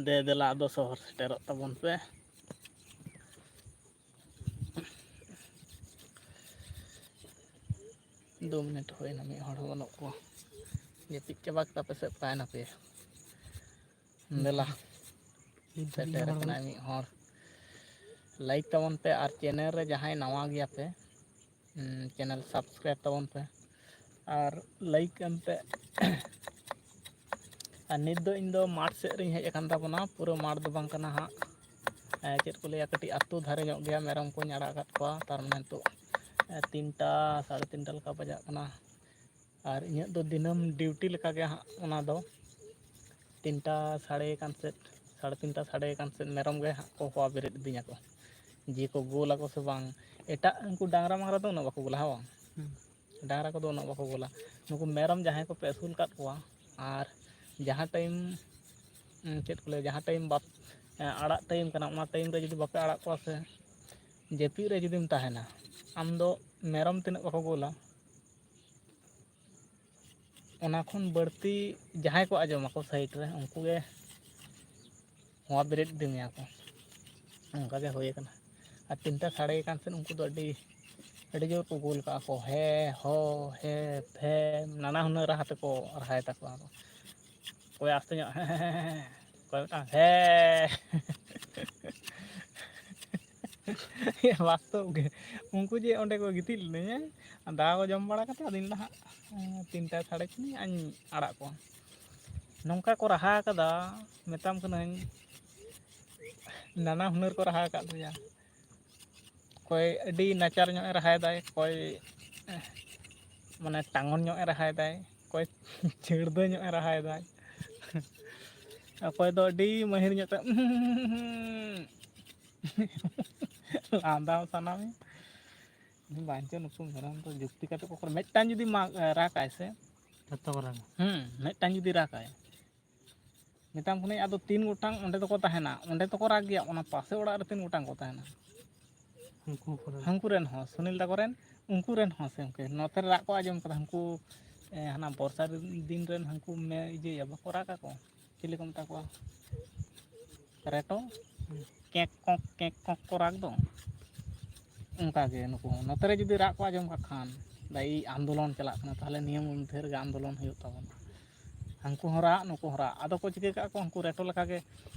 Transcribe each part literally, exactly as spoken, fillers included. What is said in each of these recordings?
ᱫᱮ ᱫᱮᱞᱟ ᱟᱫᱚ ᱥᱚᱦᱚᱨ ᱥᱮᱴᱮᱨᱚᱜ ᱛᱟᱵᱚᱱ ᱯᱮ᱾ ᱫᱩ ᱢᱤᱱᱤᱴ ᱦᱩᱭᱱᱟ, ᱢᱤᱫ ᱦᱚᱲ ᱦᱚᱸ ᱵᱟᱹᱱᱩᱜ ᱠᱚᱣᱟ᱾ ᱡᱟᱹᱯᱤᱫ ᱪᱟᱵᱟ ᱠᱮᱫᱟ ᱯᱮ ᱥᱮ ᱚᱠᱟᱭᱮᱱᱟ ᱯᱮ? ᱫᱮᱞᱟ, ᱥᱮᱴᱮᱨ ᱟᱠᱟᱱᱟᱭ ᱢᱤᱫ ᱦᱚᱲ᱾ ᱞᱟᱭᱤᱠ ᱛᱟᱵᱚᱱ ᱯᱮ ᱟᱨ ᱪᱮᱱᱮᱞ ᱨᱮ ᱡᱟᱦᱟᱸᱭ ᱱᱟᱣᱟ ᱜᱮᱭᱟ ᱯᱮ, ᱪᱮᱱᱮᱞ ᱥᱟᱵᱥᱠᱨᱟᱭᱤᱵ ᱛᱟᱵᱚᱱ ᱯᱮ ᱟᱨ ᱞᱟᱭᱤᱠ ᱮᱢ ᱯᱮ᱾ ᱟᱨ ᱱᱤᱛ ᱫᱚ ᱤᱧ ᱫᱚ ᱢᱟᱴᱷ ᱥᱮᱫ ᱨᱤᱧ ᱦᱮᱡ ᱟᱠᱟᱱ ᱛᱟᱵᱚᱱᱟ᱾ ᱯᱩᱨᱟᱹ ᱢᱟᱴᱷ ᱫᱚ ᱵᱟᱝ ᱠᱟᱱᱟ ᱦᱟᱸᱜ, ᱮ, ᱪᱮᱫ ᱠᱚ ᱞᱟᱹᱭᱟ, ᱠᱟᱹᱴᱤᱡ ᱟᱹᱛᱩ ᱫᱷᱟᱨᱮ ᱧᱚᱜ ᱜᱮᱭᱟ᱾ ᱢᱮᱨᱚᱢ ᱠᱚᱧ ᱟᱲᱟᱜ ᱟᱠᱟᱫ ᱠᱚᱣᱟ, ᱛᱟᱨ ᱢᱟᱱᱮ ᱱᱤᱛᱚᱜ, ᱮ, ᱛᱤᱱᱴᱟ, ᱥᱟᱲᱮ ᱛᱤᱱᱴᱟ ᱞᱮᱠᱟ ᱵᱟᱡᱟᱜ ᱠᱟᱱᱟ᱾ ᱟᱨ ᱤᱧᱟᱹᱜ ᱫᱚ ᱫᱤᱱᱟᱹᱢ ᱰᱤᱭᱩᱴᱤ ᱞᱮᱠᱟᱜᱮ ᱦᱟᱸᱜ ᱚᱱᱟ ᱫᱚ ᱛᱤᱱᱴᱟ ᱥᱟᱲᱮ ᱟᱠᱟᱱ ᱥᱮᱫ, ᱥᱟᱲᱮ ᱛᱤᱱᱴᱟ ᱥᱟᱲᱮ ᱟᱠᱟᱱ ᱥᱮᱫ ᱢᱮᱨᱚᱢ ᱜᱮ ᱦᱟᱸᱜ ᱠᱚ ᱦᱚᱦᱚ ᱵᱮᱨᱮᱫ ᱤᱫᱤᱧᱟ ᱠᱚ, ᱡᱮ ᱠᱚ ᱜᱳᱞ ᱟᱠᱚ ᱥᱮ ᱵᱟᱝ᱾ ᱮᱴᱟᱜ ᱩᱱᱠᱩ ᱰᱟᱝᱨᱟ ᱢᱟᱝᱨᱟ ᱫᱚ ᱩᱱᱟᱹᱜ ᱵᱟᱠᱚ ᱜᱳᱞᱟ, ᱦᱮᱸ ᱵᱟᱝ? ᱦᱩᱸ᱾ ᱰᱟᱝᱨᱟ ᱠᱚᱫᱚ ᱩᱱᱟᱹᱜ ᱵᱟᱠᱚ ᱜᱳᱞᱟ᱾ ᱱᱩᱠᱩ ᱢᱮᱨᱚᱢ ᱡᱟᱦᱟᱸᱭ ᱠᱚᱯᱮ ᱟᱹᱥᱩᱞ ᱟᱠᱟᱫ ᱠᱚᱣᱟ, ᱟᱨ ᱡᱟᱦᱟᱸ ᱴᱟᱭᱤᱢ, ᱩᱸ, ᱪᱮᱫ ᱠᱚ ᱞᱟᱹᱭᱟ, ᱡᱟᱦᱟᱸ ᱴᱟᱭᱤᱢ ᱵᱟᱯ-, ᱮᱸ, ᱟᱲᱟᱜ ᱴᱟᱭᱤᱢ ᱠᱟᱱᱟ, ᱚᱱᱟ ᱴᱟᱭᱤᱢ ᱨᱮ ᱡᱩᱫᱤ ᱵᱟᱯᱮ ᱟᱲᱟᱜ ᱠᱚᱣᱟ ᱥᱮ, ᱡᱟᱹᱯᱤᱫ ᱨᱮ ᱡᱩᱫᱤᱢ ᱛᱟᱦᱮᱱᱟ, ᱟᱢ ᱫᱚ ᱢᱮᱨᱚᱢ ᱛᱤᱱᱟᱹᱜ ᱵᱟᱠᱚ ᱜᱳᱞᱟ, ᱚᱱᱟ ᱠᱷᱚᱱ ᱵᱟᱹᱲᱛᱤ ᱡᱟᱦᱟᱸᱭ ᱠᱚ ᱟᱸᱡᱚᱢᱟᱠᱚ ᱥᱟᱭᱤᱰ ᱨᱮ, ᱩᱱᱠᱩ ᱜᱮ ᱦᱚᱦᱚ ᱵᱮᱨᱮᱫ ᱤᱫᱤ ᱢᱮᱭᱟ ᱠᱚ᱾ ᱚᱱᱠᱟ ᱜᱮ ᱦᱩᱭ ᱟᱠᱟᱱᱟ᱾ ᱟᱨ ᱛᱤᱱᱴᱟ ᱥᱟᱲᱮ ᱟᱠᱟᱱ ᱥᱮᱫ ᱩᱱᱠᱩ ᱫᱚ ᱟᱹᱰᱤ, ᱟᱹᱰᱤ ᱡᱳᱨ ᱠᱚ ᱜᱳᱞ ᱠᱟᱜᱼᱟ ᱠᱚ, ᱦᱮ, ᱦᱚ, ᱦᱮ, ᱯᱷᱮ, ᱱᱟᱱᱟ ᱦᱩᱱᱟᱹᱨ ᱨᱟᱦᱟ ᱛᱮᱠᱚ ᱨᱟᱦᱟᱭ ᱛᱟᱠᱚᱣᱟ ᱠᱚ᱾ ᱚᱠᱚᱭ ᱟᱥᱛᱮ ᱧᱚᱜ, ᱦᱮᱸ, ᱦᱮᱸ, ᱦᱮᱸ, ᱦᱮᱸ, ᱚᱠᱚᱭ ᱢᱤᱫᱴᱟᱝ, ᱦᱮ᱾ ᱵᱟᱥᱛᱚᱵ ᱜᱮ, ᱩᱱᱠᱩ ᱡᱮ ᱚᱸᱰᱮ ᱠᱚ ᱜᱤᱛᱤᱡ ᱞᱤᱫᱤᱧᱟ, ᱫᱟᱠᱟ ᱠᱚ ᱡᱚᱢ ᱵᱟᱲᱟ ᱠᱟᱛᱮ ᱟᱫᱚᱧ ᱞᱟᱦᱟᱜ, ᱛᱤᱱᱴᱟ ᱥᱟᱲᱮ ᱛᱤᱱ ᱟᱧ ᱟᱲᱟᱜ ᱠᱚᱣᱟ᱾ ᱱᱚᱝᱠᱟ ᱠᱚ ᱨᱟᱦᱟ ᱟᱠᱟᱫᱟ, ᱢᱮᱛᱟᱢ ᱠᱟᱹᱱᱟᱹᱧ, ᱱᱟᱱᱟ ᱦᱩᱱᱟᱹᱨ ᱠᱚ ᱨᱟᱦᱟ ᱟᱠᱟᱫ ᱞᱮᱭᱟ᱾ ᱚᱠᱚᱭ ᱟᱹᱰᱤ ᱱᱟᱪᱟᱨ ᱧᱚᱜ ᱮ ᱨᱟᱦᱟᱭᱮᱫᱟᱭ, ᱚᱠᱚᱭ, ᱢᱟᱱᱮ, ᱴᱟᱝᱜᱚᱱ ᱧᱚᱜ ᱮ ᱨᱟᱦᱟᱭᱮᱫᱟᱭ, ᱚᱠᱚᱭ ᱪᱷᱟᱹᱲᱫᱟᱹ ᱧᱚᱜ ᱮ ᱨᱟᱦᱟᱭᱮᱫᱟᱭ, ᱚᱠᱚᱭ ᱫᱚ ᱟᱹᱰᱤ ᱢᱟᱹᱦᱤᱨ ᱧᱚᱜ ᱛᱮ ᱞᱟᱸᱫᱟ ᱥᱟᱱᱟ ᱢᱮ᱾ ᱵᱟᱧᱪᱚ ᱱᱩᱠᱩ ᱢᱮᱨᱚᱢ ᱫᱚ ᱡᱩᱠᱛᱤ ᱠᱟᱛᱮ ᱠᱚ ᱠᱚᱨ-, ᱢᱤᱫᱴᱟᱝ ᱡᱩᱫᱤ ᱢᱟᱜ-, ᱨᱟᱜᱟᱭ ᱥᱮ, ᱡᱷᱚᱛᱚ ᱠᱚ ᱨᱟᱜᱟ᱾ ᱦᱩᱸ, ᱢᱤᱫᱴᱟᱝ ᱡᱩᱫᱤ ᱨᱟᱜᱟᱭ, ᱢᱮᱛᱟᱢ ᱠᱟᱹᱱᱟᱹᱧ, ᱟᱫᱚ ᱛᱤᱱ ᱜᱚᱴᱟᱝ ᱚᱸᱰᱮ ᱫᱚᱠᱚ ᱛᱟᱦᱮᱱᱟ, ᱚᱸᱰᱮ ᱫᱚᱠᱚ ᱨᱟᱜᱽ ᱜᱮᱭᱟ, ᱚᱱᱟ ᱯᱟᱥᱮ ᱚᱲᱟᱜ ᱨᱮ ᱛᱤᱱ ᱜᱚᱴᱟᱝ ᱠᱚ ᱛᱟᱦᱮᱱᱟ? ᱩᱱᱠᱩ ᱠᱚᱨᱮ᱾ ᱦᱟᱹᱱᱠᱩ ᱨᱮᱱ ᱦᱚᱸ, ᱥᱩᱱᱤᱞ ᱛᱟᱠᱚ ᱨᱮᱱ, ᱩᱱᱠᱩ ᱨᱮᱱ ᱦᱚᱸ ᱥᱮ ᱜᱚᱢᱠᱮ, ᱱᱚᱛᱮ ᱨᱮ ᱨᱟᱜ ᱠᱚ ᱟᱸᱡᱚᱢ ᱠᱟᱫᱟ, ᱦᱟᱹᱱᱠᱩ, ᱮ, ᱦᱟᱱᱟ ᱵᱚᱨᱥᱟ ᱫᱤᱱ ᱨᱮᱱ ᱦᱟᱹᱱᱠᱩ ᱢᱮ-, ᱤᱭᱟᱹᱭᱟ, ᱵᱟᱠᱚ ᱨᱟᱜᱟ ᱠᱚ, ᱪᱤᱞᱤ ᱠᱚ ᱢᱮᱛᱟ ᱠᱚᱣᱟ? ᱨᱮᱴᱚ ᱠᱮᱸᱠ ᱠᱚᱸᱠ ᱠᱮᱸᱠ ᱠᱚᱸᱠ ᱠᱚ ᱨᱟᱜᱽ ᱫᱚ, ᱚᱱᱠᱟ ᱜᱮ ᱱᱩᱠᱩ ᱦᱚᱸ᱾ ᱱᱚᱛᱮ ᱨᱮ ᱡᱩᱫᱤ ᱨᱟᱜ ᱠᱚ ᱟᱸᱡᱚᱢ ᱠᱟᱜ ᱠᱷᱟᱱ, ᱫᱟ ᱮᱭ ᱟᱱᱫᱳᱞᱚᱱ ᱪᱟᱞᱟᱜ ᱠᱟᱱᱟ, ᱛᱟᱦᱚᱞᱮ ᱱᱤᱭᱟᱹ ᱢᱚᱫᱽᱫᱷᱮ ᱨᱮᱜᱮ ᱟᱱᱫᱳᱞᱚᱱ ᱦᱩᱭᱩᱜ ᱛᱟᱵᱚᱱᱟ᱾ ᱦᱟᱱᱠᱩ ᱦᱚᱸ ᱨᱟᱜ, ᱱᱩᱠᱩ ᱦᱚᱸ ᱨᱟᱜ᱾ ᱟᱫᱚ ᱠᱚ ᱪᱤᱠᱟᱹ ᱠᱟᱜᱼᱟ ᱠᱚ, ᱩᱱᱠᱩ ᱨᱮᱴᱚ ᱞᱮᱠᱟᱜᱮ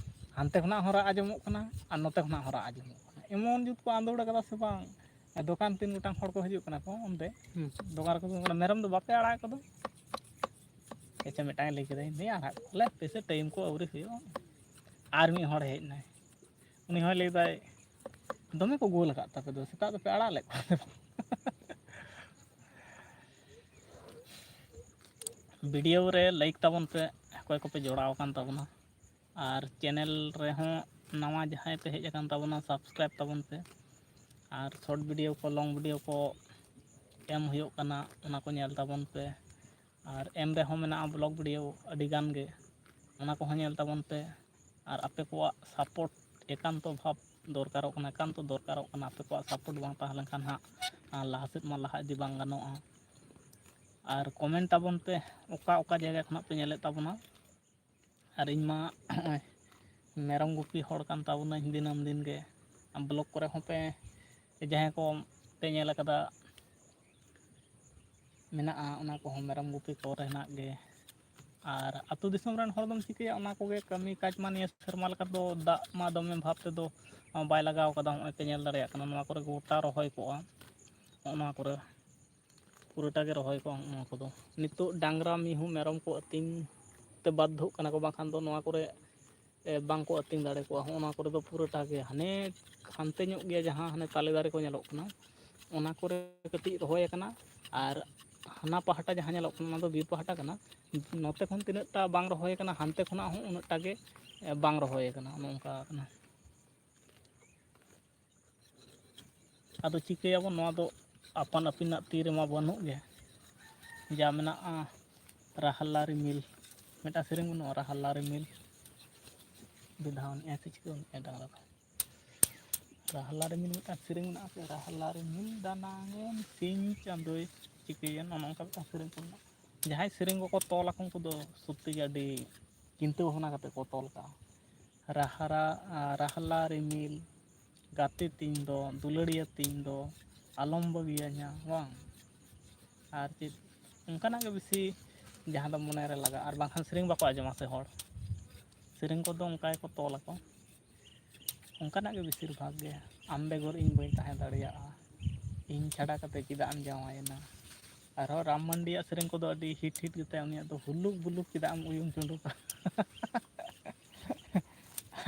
ᱦᱟᱱᱛᱮ ᱠᱷᱚᱱᱟᱜ ᱦᱚᱸ ᱨᱟᱜ ᱟᱸᱡᱚᱢᱚᱜ ᱠᱟᱱᱟ ᱟᱨ ᱱᱚᱛᱮ ᱠᱷᱚᱱᱟᱜ ᱦᱚᱸ ᱨᱟᱜ ᱟᱸᱡᱚᱢᱚᱜ ᱠᱟᱱᱟ᱾ ᱮᱢᱚᱱ ᱡᱩᱛ ᱠᱚ ᱟᱸᱫᱳᱲ ᱠᱟᱫᱟ ᱥᱮ ᱵᱟᱝ, ᱫᱚᱠᱟᱱ ᱛᱤᱱ ᱜᱚᱴᱟᱝ ᱦᱚᱲ ᱠᱚ ᱦᱤᱡᱩᱜ ᱠᱟᱱᱟ ᱠᱚ ᱚᱱᱛᱮ, ᱦᱩᱸ᱾ ᱫᱚᱠᱟᱱ ᱨᱮᱠᱚ ᱫᱩᱲᱩᱵ ᱠᱟᱱᱟ, "ᱢᱮᱨᱚᱢ ᱫᱚ ᱵᱟᱯᱮ ᱟᱲᱟᱜ ᱠᱚᱫᱚ?" ᱟᱪᱪᱷᱟ, ᱢᱤᱫᱴᱟᱝ ᱞᱟᱹᱭ ᱠᱮᱫᱟᱭ, "ᱱᱮ ᱟᱲᱟᱜ ᱠᱚᱣᱟᱞᱮ, ᱦᱟᱯᱮ ᱥᱮ ᱴᱟᱭᱤᱢ ᱠᱚ ᱟᱹᱣᱨᱤ ᱦᱩᱭᱩᱜᱼᱟ, ᱟᱨ ᱢᱤᱫ ᱦᱚᱲᱮ ᱦᱮᱡ ᱮᱱᱟᱭ, ᱩᱱᱤ ᱦᱚᱸᱭ ᱞᱟᱹᱭᱫᱟᱭ, ᱫᱚᱢᱮ ᱠᱚ ᱜᱳᱞ ᱟᱠᱟᱫ ᱛᱟᱯᱮ ᱫᱚ, ᱥᱮᱛᱟᱜ ᱫᱚᱯᱮ ᱟᱲᱟᱜ ᱞᱮᱫ ᱠᱚᱣᱟ ᱥᱮ ᱵᱟᱝ?" ᱵᱷᱤᱰᱤᱭᱳ ᱨᱮ ᱞᱟᱭᱤᱠ ᱛᱟᱵᱚᱱ ᱯᱮ, ᱚᱠᱚᱭ ᱠᱚᱯᱮ ᱡᱚᱲᱟᱣ ᱟᱠᱟᱱ ᱛᱟᱵᱚᱱᱟ, ᱟᱨ ᱪᱮᱱᱮᱞ ᱨᱮᱦᱚᱸ ᱱᱟᱣᱟ ᱡᱟᱦᱟᱸᱭ ᱯᱮ ᱦᱮᱡ ᱟᱠᱟᱱ ᱛᱟᱵᱚᱱᱟ, ᱥᱟᱵᱥᱠᱨᱟᱭᱤᱵᱽ ᱛᱟᱵᱚᱱ ᱯᱮ, ᱟᱨ ᱥᱚᱨᱴ ᱵᱷᱤᱰᱤᱭᱳ ᱠᱚ, ᱞᱚᱝ ᱵᱷᱤᱰᱤᱭᱳ ᱠᱚ ᱮᱢ ᱦᱩᱭᱩᱜ ᱠᱟᱱᱟ, ᱚᱱᱟ ᱠᱚ ᱧᱮᱞ ᱛᱟᱵᱚᱱ ᱯᱮ᱾ ᱟᱨ ᱮᱢ ᱨᱮᱦᱚᱸ ᱢᱮᱱᱟᱜᱼᱟ ᱵᱞᱚᱜ ᱵᱷᱤᱰᱤᱭᱳ ᱟᱹᱰᱤ ᱜᱟᱱ ᱜᱮ, ᱚᱱᱟ ᱠᱚᱦᱚᱸ ᱧᱮᱞ ᱛᱟᱵᱚᱱ ᱯᱮ᱾ ᱟᱨ ᱟᱯᱮ ᱠᱚᱣᱟᱜ ᱥᱟᱯᱳᱨᱴ ᱮᱠᱟᱱᱛᱚ ᱵᱷᱟᱵᱽ ᱫᱚᱨᱠᱟᱨᱚᱜ ᱠᱟᱱᱟ, ᱮᱠᱟᱱᱛᱚ ᱫᱚᱨᱠᱟᱨᱚᱜ ᱠᱟᱱᱟ᱾ ᱟᱯᱮ ᱠᱚᱣᱟᱜ ᱥᱟᱯᱳᱨᱴ ᱵᱟᱝ ᱛᱟᱦᱮᱸ ᱞᱮᱱᱠᱷᱟᱱ ᱦᱟᱸᱜ, ᱟᱨ ᱞᱟᱦᱟ ᱥᱮᱫ ᱢᱟ ᱞᱟᱦᱟ ᱤᱫᱤ ᱵᱟᱝ ᱜᱟᱱᱚᱜᱼᱟ᱾ ᱟᱨ ᱠᱚᱢᱮᱱᱴ ᱛᱟᱵᱚᱱ ᱯᱮ, ᱚᱠᱟ ᱚᱠᱟ ᱡᱟᱭᱜᱟ ᱠᱷᱚᱱᱟᱜ ᱯᱮ ᱧᱮᱞᱮᱫ ᱛᱟᱵᱚᱱᱟ᱾ ᱟᱨ ᱤᱧ ᱢᱟ ᱱᱚᱜᱼᱚᱭ ᱢᱮᱨᱚᱢ ᱜᱩᱯᱤ ᱦᱚᱲ ᱠᱟᱱ ᱛᱟᱵᱚᱱᱟᱹᱧ ᱫᱤᱱᱟᱹᱢ ᱫᱤᱱ ᱜᱮ᱾ ᱵᱞᱚᱜ ᱠᱚᱨᱮ ᱦᱚᱸ ᱯᱮ, ᱡᱟᱦᱟᱸᱭ ᱠᱚ ᱯᱮ ᱧᱮᱞ ᱟᱠᱟᱫᱟ, ᱢᱮᱱᱟᱜᱼᱟ, ᱚᱱᱟ ᱠᱚᱦᱚᱸ ᱢᱮᱨᱚᱢ ᱜᱩᱯᱤ ᱠᱚᱨᱮᱱᱟᱜ ᱜᱮ᱾ ᱟᱨ ᱟᱹᱛᱩ ᱫᱤᱥᱚᱢ ᱨᱮᱱ ᱦᱚᱲ ᱫᱚᱢ ᱪᱤᱠᱟᱹᱭᱟ, ᱚᱱᱟ ᱠᱚᱜᱮ ᱠᱟᱹᱢᱤ ᱠᱟᱡᱽ ᱢᱟ ᱱᱤᱭᱟᱹ ᱥᱮᱨᱢᱟ ᱞᱮᱠᱟ ᱫᱚ ᱫᱟᱜ ᱢᱟ ᱫᱚᱢᱮ ᱵᱷᱟᱵᱽ ᱛᱮᱫᱚ ᱵᱟᱭ ᱞᱟᱜᱟᱣ ᱠᱟᱫᱟ᱾ ᱱᱚᱜᱼᱚᱭ ᱯᱮ ᱧᱮᱞ ᱫᱟᱲᱮᱭᱟᱜ ᱠᱟᱱᱟ, ᱱᱚᱣᱟ ᱠᱚᱨᱮ ᱜᱚᱴᱟ ᱨᱚᱦᱚᱭ ᱠᱚᱜᱼᱟ, ᱱᱚᱜᱼᱚ ᱱᱚᱣᱟ ᱠᱚᱨᱮ ᱯᱩᱨᱟᱹᱴᱟ ᱜᱮ ᱨᱚᱦᱚᱭ ᱠᱚᱜᱼᱟ᱾ ᱱᱚᱣᱟ ᱠᱚᱫᱚ ᱱᱤᱛᱚᱜ ᱰᱟᱝᱨᱟ, ᱢᱤᱦᱩ, ᱢᱮᱨᱚᱢ ᱠᱚ ᱟᱹᱛᱤᱧ ᱛᱮ ᱵᱟᱫᱽᱫᱷᱚᱜ ᱠᱟᱱᱟ ᱠᱚ, ᱵᱟᱝᱠᱷᱟᱱ ᱫᱚ ᱱᱚᱣᱟ ᱠᱚᱨᱮ ᱮ, ᱵᱟᱝ ᱠᱚ ᱟᱹᱛᱤᱧ ᱫᱟᱲᱮ ᱠᱚᱣᱟ᱾ ᱦᱚᱸᱜᱼᱚ ᱱᱚᱣᱟ ᱠᱚᱨᱮ ᱫᱚ ᱯᱩᱨᱟᱹᱴᱟ ᱜᱮ ᱦᱟᱱᱮ ᱦᱟᱱᱛᱮ ᱧᱚᱜ ᱜᱮᱭᱟ, ᱡᱟᱦᱟᱸ ᱦᱟᱱᱮ ᱛᱟᱞᱮ ᱫᱟᱨᱮ ᱠᱚ ᱧᱮᱞᱚᱜ ᱠᱟᱱᱟ, ᱚᱱᱟ ᱠᱚᱨᱮ ᱠᱟᱹᱴᱤᱡ ᱨᱚᱦᱚᱭ ᱟᱠᱟᱱᱟ᱾ ᱟᱨ ᱦᱟᱱᱟ ᱯᱟᱦᱴᱟ ᱡᱟᱦᱟᱸ ᱧᱮᱞᱚᱜ ᱠᱟᱱᱟ, ᱚᱱᱟ ᱫᱚ ᱵᱤᱨ ᱯᱟᱦᱴᱟ ᱠᱟᱱᱟ᱾ ᱱᱚᱛᱮ ᱠᱷᱚᱱ ᱛᱤᱱᱟᱹᱜ ᱴᱟ ᱵᱟᱝ ᱨᱚᱦᱚᱭ ᱟᱠᱟᱱᱟ, ᱦᱟᱱᱛᱮ ᱠᱷᱚᱱᱟᱜ ᱦᱚᱸ ᱩᱱᱟᱹᱜ ᱴᱟ ᱜᱮ, ᱮ, ᱵᱟᱝ ᱨᱚᱦᱚᱭ ᱟᱠᱟᱱᱟ, ᱚᱱᱮ ᱚᱱᱠᱟ ᱠᱟᱱᱟ᱾ ᱟᱫᱚ ᱪᱤᱠᱟᱹᱭᱟᱵᱚᱱ, ᱱᱚᱣᱟ ᱫᱚ ᱟᱯᱟᱱ ᱟᱹᱯᱤᱱᱟᱜ ᱛᱤ ᱨᱮᱢᱟ ᱵᱟᱹᱱᱩᱜ ᱜᱮ᱾ ᱡᱟ ᱢᱮᱱᱟᱜᱼᱟ, ᱨᱟᱦᱞᱟ ᱨᱤᱢᱤᱞ, ᱢᱤᱫᱴᱟᱝ ᱥᱮᱨᱮᱧ ᱵᱟᱹᱱᱩᱜᱼᱟ, ᱨᱟᱦᱞᱟ ᱨᱤᱢᱤᱞ ᱵᱮᱫᱷᱟᱣ ᱱᱮᱜᱼᱮ ᱥᱮ ᱪᱤᱠᱟᱹ ᱱᱮᱜᱼᱮ ᱰᱟᱝᱨᱟ ᱫᱚ᱾ ᱨᱟᱦᱞᱟ ᱨᱤᱢᱤᱞ ᱢᱤᱫᱴᱟᱝ ᱥᱮᱨᱮᱧ ᱢᱮᱱᱟᱜᱼᱟ ᱥᱮ, ᱨᱟᱦᱞᱟ ᱨᱤᱢᱤᱞ ᱫᱟᱱᱟᱝ ᱮᱢ ᱥᱤᱧ ᱪᱟᱸᱫᱚᱭ ᱪᱤᱠᱟᱹᱭᱮᱱ, ᱚᱱᱮ ᱚᱱᱠᱟ ᱢᱤᱫᱴᱟᱝ ᱥᱮᱨᱮᱧ ᱠᱚ ᱢᱮᱱᱟᱜᱼᱟ᱾ ᱡᱟᱦᱟᱸᱭ ᱥᱮᱨᱮᱧ ᱠᱚᱠᱚ ᱛᱚᱞ ᱟᱠᱚ, ᱩᱱᱠᱩ ᱫᱚ ᱥᱚᱛᱛᱤ ᱜᱮ ᱟᱹᱰᱤ ᱪᱤᱱᱛᱟᱹ ᱵᱷᱟᱵᱽᱱᱟ ᱠᱟᱛᱮ ᱠᱚ ᱛᱚᱞ ᱠᱟᱜᱼᱟ᱾ ᱨᱟᱦᱞᱟ ᱨᱤᱢᱤᱞ, ᱜᱟᱛᱮ ᱛᱤᱧ ᱫᱚ, ᱫᱩᱞᱟᱹᱲᱤᱭᱟᱹ ᱛᱤᱧ ᱫᱚ, ᱟᱞᱚᱢ ᱵᱟᱹᱜᱤᱭᱟᱹᱧᱟ, ᱵᱟᱝ? ᱟᱨ ᱪᱮᱫ ᱚᱱᱠᱟᱱᱟᱜ ᱜᱮ ᱵᱮᱥᱤ, ᱡᱟᱦᱟᱸ ᱫᱚ ᱢᱚᱱᱮ ᱨᱮ ᱞᱟᱜᱟᱜᱼᱟ᱾ ᱟᱨ ᱵᱟᱝᱠᱷᱟᱱ ᱥᱮᱨᱮᱧ ᱵᱟᱠᱚ ᱟᱸᱡᱚᱢᱟ ᱥᱮ ᱦᱚᱲ, ᱥᱮᱨᱮᱧ ᱠᱚᱫᱚ ᱚᱱᱠᱟ ᱜᱮᱠᱚ ᱛᱚᱞ ᱟᱠᱚ᱾ ᱚᱱᱠᱟᱱᱟᱜ ᱜᱮ ᱵᱮᱥᱤᱨ ᱵᱷᱟᱜᱽ ᱜᱮ, ᱟᱢ ᱵᱮᱜᱚᱨ ᱤᱧ ᱵᱟᱹᱧ ᱛᱟᱦᱮᱸ ᱫᱟᱲᱮᱭᱟᱜᱼᱟ, ᱤᱧ ᱪᱷᱟᱰᱟ ᱠᱟᱛᱮ ᱪᱮᱫᱟᱜ ᱮᱢ ᱡᱟᱶᱟᱭᱮᱱᱟ᱾ ᱟᱨᱦᱚᱸ ᱨᱟᱢ ᱢᱟᱱᱰᱤᱭᱟᱜ ᱥᱮᱨᱮᱧ ᱠᱚᱫᱚ ᱟᱹᱰᱤ ᱦᱤᱴ ᱦᱤᱴ ᱜᱮᱛᱟᱭᱟ, ᱩᱱᱤᱭᱟᱜ ᱫᱚ ᱦᱩᱞᱩᱠ ᱵᱩᱞᱩᱠ ᱪᱮᱫᱟᱜ ᱮᱢ ᱩᱭᱩᱝ ᱪᱩᱸᱰᱩᱠᱟ᱾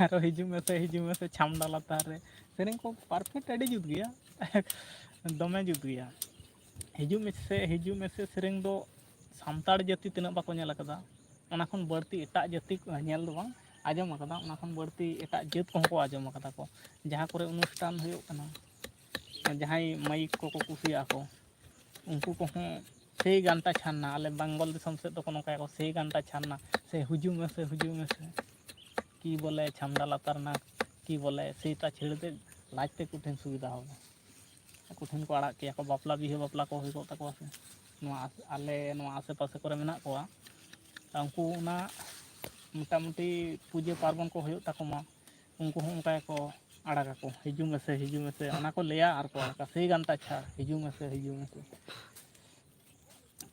ᱟᱨᱚ ᱦᱤᱡᱩᱜ ᱢᱮᱥᱮ, ᱦᱤᱡᱩᱜ ᱢᱮᱥᱮ ᱪᱷᱟᱢᱰᱟ ᱞᱟᱛᱟᱨ ᱨᱮ, ᱥᱮᱨᱮᱧ ᱠᱚ ᱯᱟᱨᱯᱷᱮᱠᱴ ᱟᱹᱰᱤ ᱡᱩᱛ ᱜᱮᱭᱟ᱾ ᱫᱚᱢᱮ ᱡᱩᱛ ᱜᱮᱭᱟ᱾ ᱦᱤᱡᱩᱜ ᱢᱮᱥᱮ, ᱦᱤᱡᱩᱜ ᱢᱮᱥᱮ ᱥᱮᱨᱮᱧ ᱫᱚ ᱥᱟᱱᱛᱟᱲ ᱡᱟᱹᱛᱤ ᱛᱤᱱᱟᱹᱜ ᱵᱟᱠᱚ ᱧᱮᱞ ᱟᱠᱟᱫᱟ, ᱚᱱᱟ ᱠᱷᱚᱱ ᱵᱟᱹᱲᱛᱤ ᱮᱴᱟᱜ ᱡᱟᱹᱛᱤ ᱠᱚ ᱧᱮᱞ ᱫᱚ ᱵᱟᱝ, ᱟᱸᱡᱚᱢ ᱟᱠᱟᱫᱟ, ᱚᱱᱟ ᱠᱷᱚᱱ ᱵᱟᱹᱲᱛᱤ ᱮᱴᱟᱜ ᱡᱟᱹᱛ ᱠᱚᱦᱚᱸ ᱠᱚ ᱟᱸᱡᱚᱢ ᱟᱠᱟᱫᱟ ᱠᱚ᱾ ᱡᱟᱦᱟᱸ ᱠᱚᱨᱮ ᱚᱱᱩᱥᱴᱷᱟᱱ ᱦᱩᱭᱩᱜ ᱠᱟᱱᱟ, ᱡᱟᱦᱟᱸᱭ ᱢᱟᱹᱭᱤᱠ ᱠᱚᱠᱚ ᱠᱩᱥᱤᱭᱟᱜᱼᱟ ᱠᱚ, ᱩᱱᱠᱩ ᱠᱚᱦᱚᱸ ᱥᱮᱭ ᱜᱟᱱᱴᱟ ᱪᱷᱟᱱᱱᱟ, ᱟᱞᱮ ᱵᱮᱝᱜᱚᱞ ᱫᱤᱥᱚᱢ ᱥᱮᱫ ᱫᱚᱠᱚ ᱱᱚᱝᱠᱟᱭᱟᱠᱚ, ᱥᱮᱭ ᱜᱟᱱᱴᱟ ᱪᱷᱟᱱᱱᱟ, ᱥᱮ ᱦᱩᱡᱩᱜ ᱢᱮᱥᱮ, ᱦᱩᱡᱩᱜ ᱢᱮᱥᱮ, ᱠᱤ ᱵᱚᱞᱮ ᱪᱷᱟᱢᱰᱟ ᱞᱟᱛᱟᱨ ᱨᱮᱱᱟᱜ, ᱠᱤ ᱵᱚᱞᱮ ᱥᱮᱭᱛᱟ ᱪᱷᱟᱹᱲ ᱫᱮ, ᱞᱟᱡ ᱛᱮ ᱠᱚᱴᱷᱤᱱ ᱥᱩᱵᱤᱫᱷᱟ ᱦᱚᱵᱮ᱾ ᱠᱚᱴᱷᱤᱱ ᱠᱚ ᱟᱲᱟᱜ ᱠᱮᱭᱟ ᱠᱚ, ᱵᱟᱯᱞᱟ ᱵᱤᱦᱟᱹ ᱵᱟᱯᱞᱟ ᱠᱚ ᱦᱩᱭ ᱠᱚᱜ ᱛᱟᱠᱚᱣᱟ ᱥᱮ᱾ ᱱᱚᱣᱟ ᱟᱥ-, ᱟᱞᱮ ᱱᱚᱣᱟ ᱟᱥᱮ ᱯᱟᱥᱮ ᱠᱚᱨᱮ ᱢᱮᱱᱟᱜ ᱠᱚᱣᱟ, ᱩᱱᱠᱩ ᱚᱱᱟ ᱢᱚᱴᱟᱢᱩᱴᱤ ᱯᱩᱡᱟᱹ ᱯᱟᱨᱵᱚᱱ ᱠᱚ ᱦᱩᱭᱩᱜ ᱛᱟᱠᱚ ᱢᱟ, ᱩᱱᱠᱩ ᱦᱚᱸ ᱚᱱᱠᱟ ᱜᱮᱠᱚ ᱟᱲᱟᱜᱟᱠᱚ, "ᱦᱤᱡᱩᱜ ᱢᱮᱥᱮ, ᱦᱤᱡᱩᱜ ᱢᱮᱥᱮ", ᱚᱱᱟ ᱠᱚ ᱞᱟᱹᱭᱟ ᱟᱨ ᱠᱚ ᱟᱲᱟᱜᱟ, "ᱥᱮᱭ ᱜᱟᱱᱴᱟ ᱪᱷᱟᱲ, ᱦᱤᱡᱩᱜ ᱢᱮᱥᱮ, ᱦᱤᱡᱩᱜ ᱢᱮᱥᱮ"᱾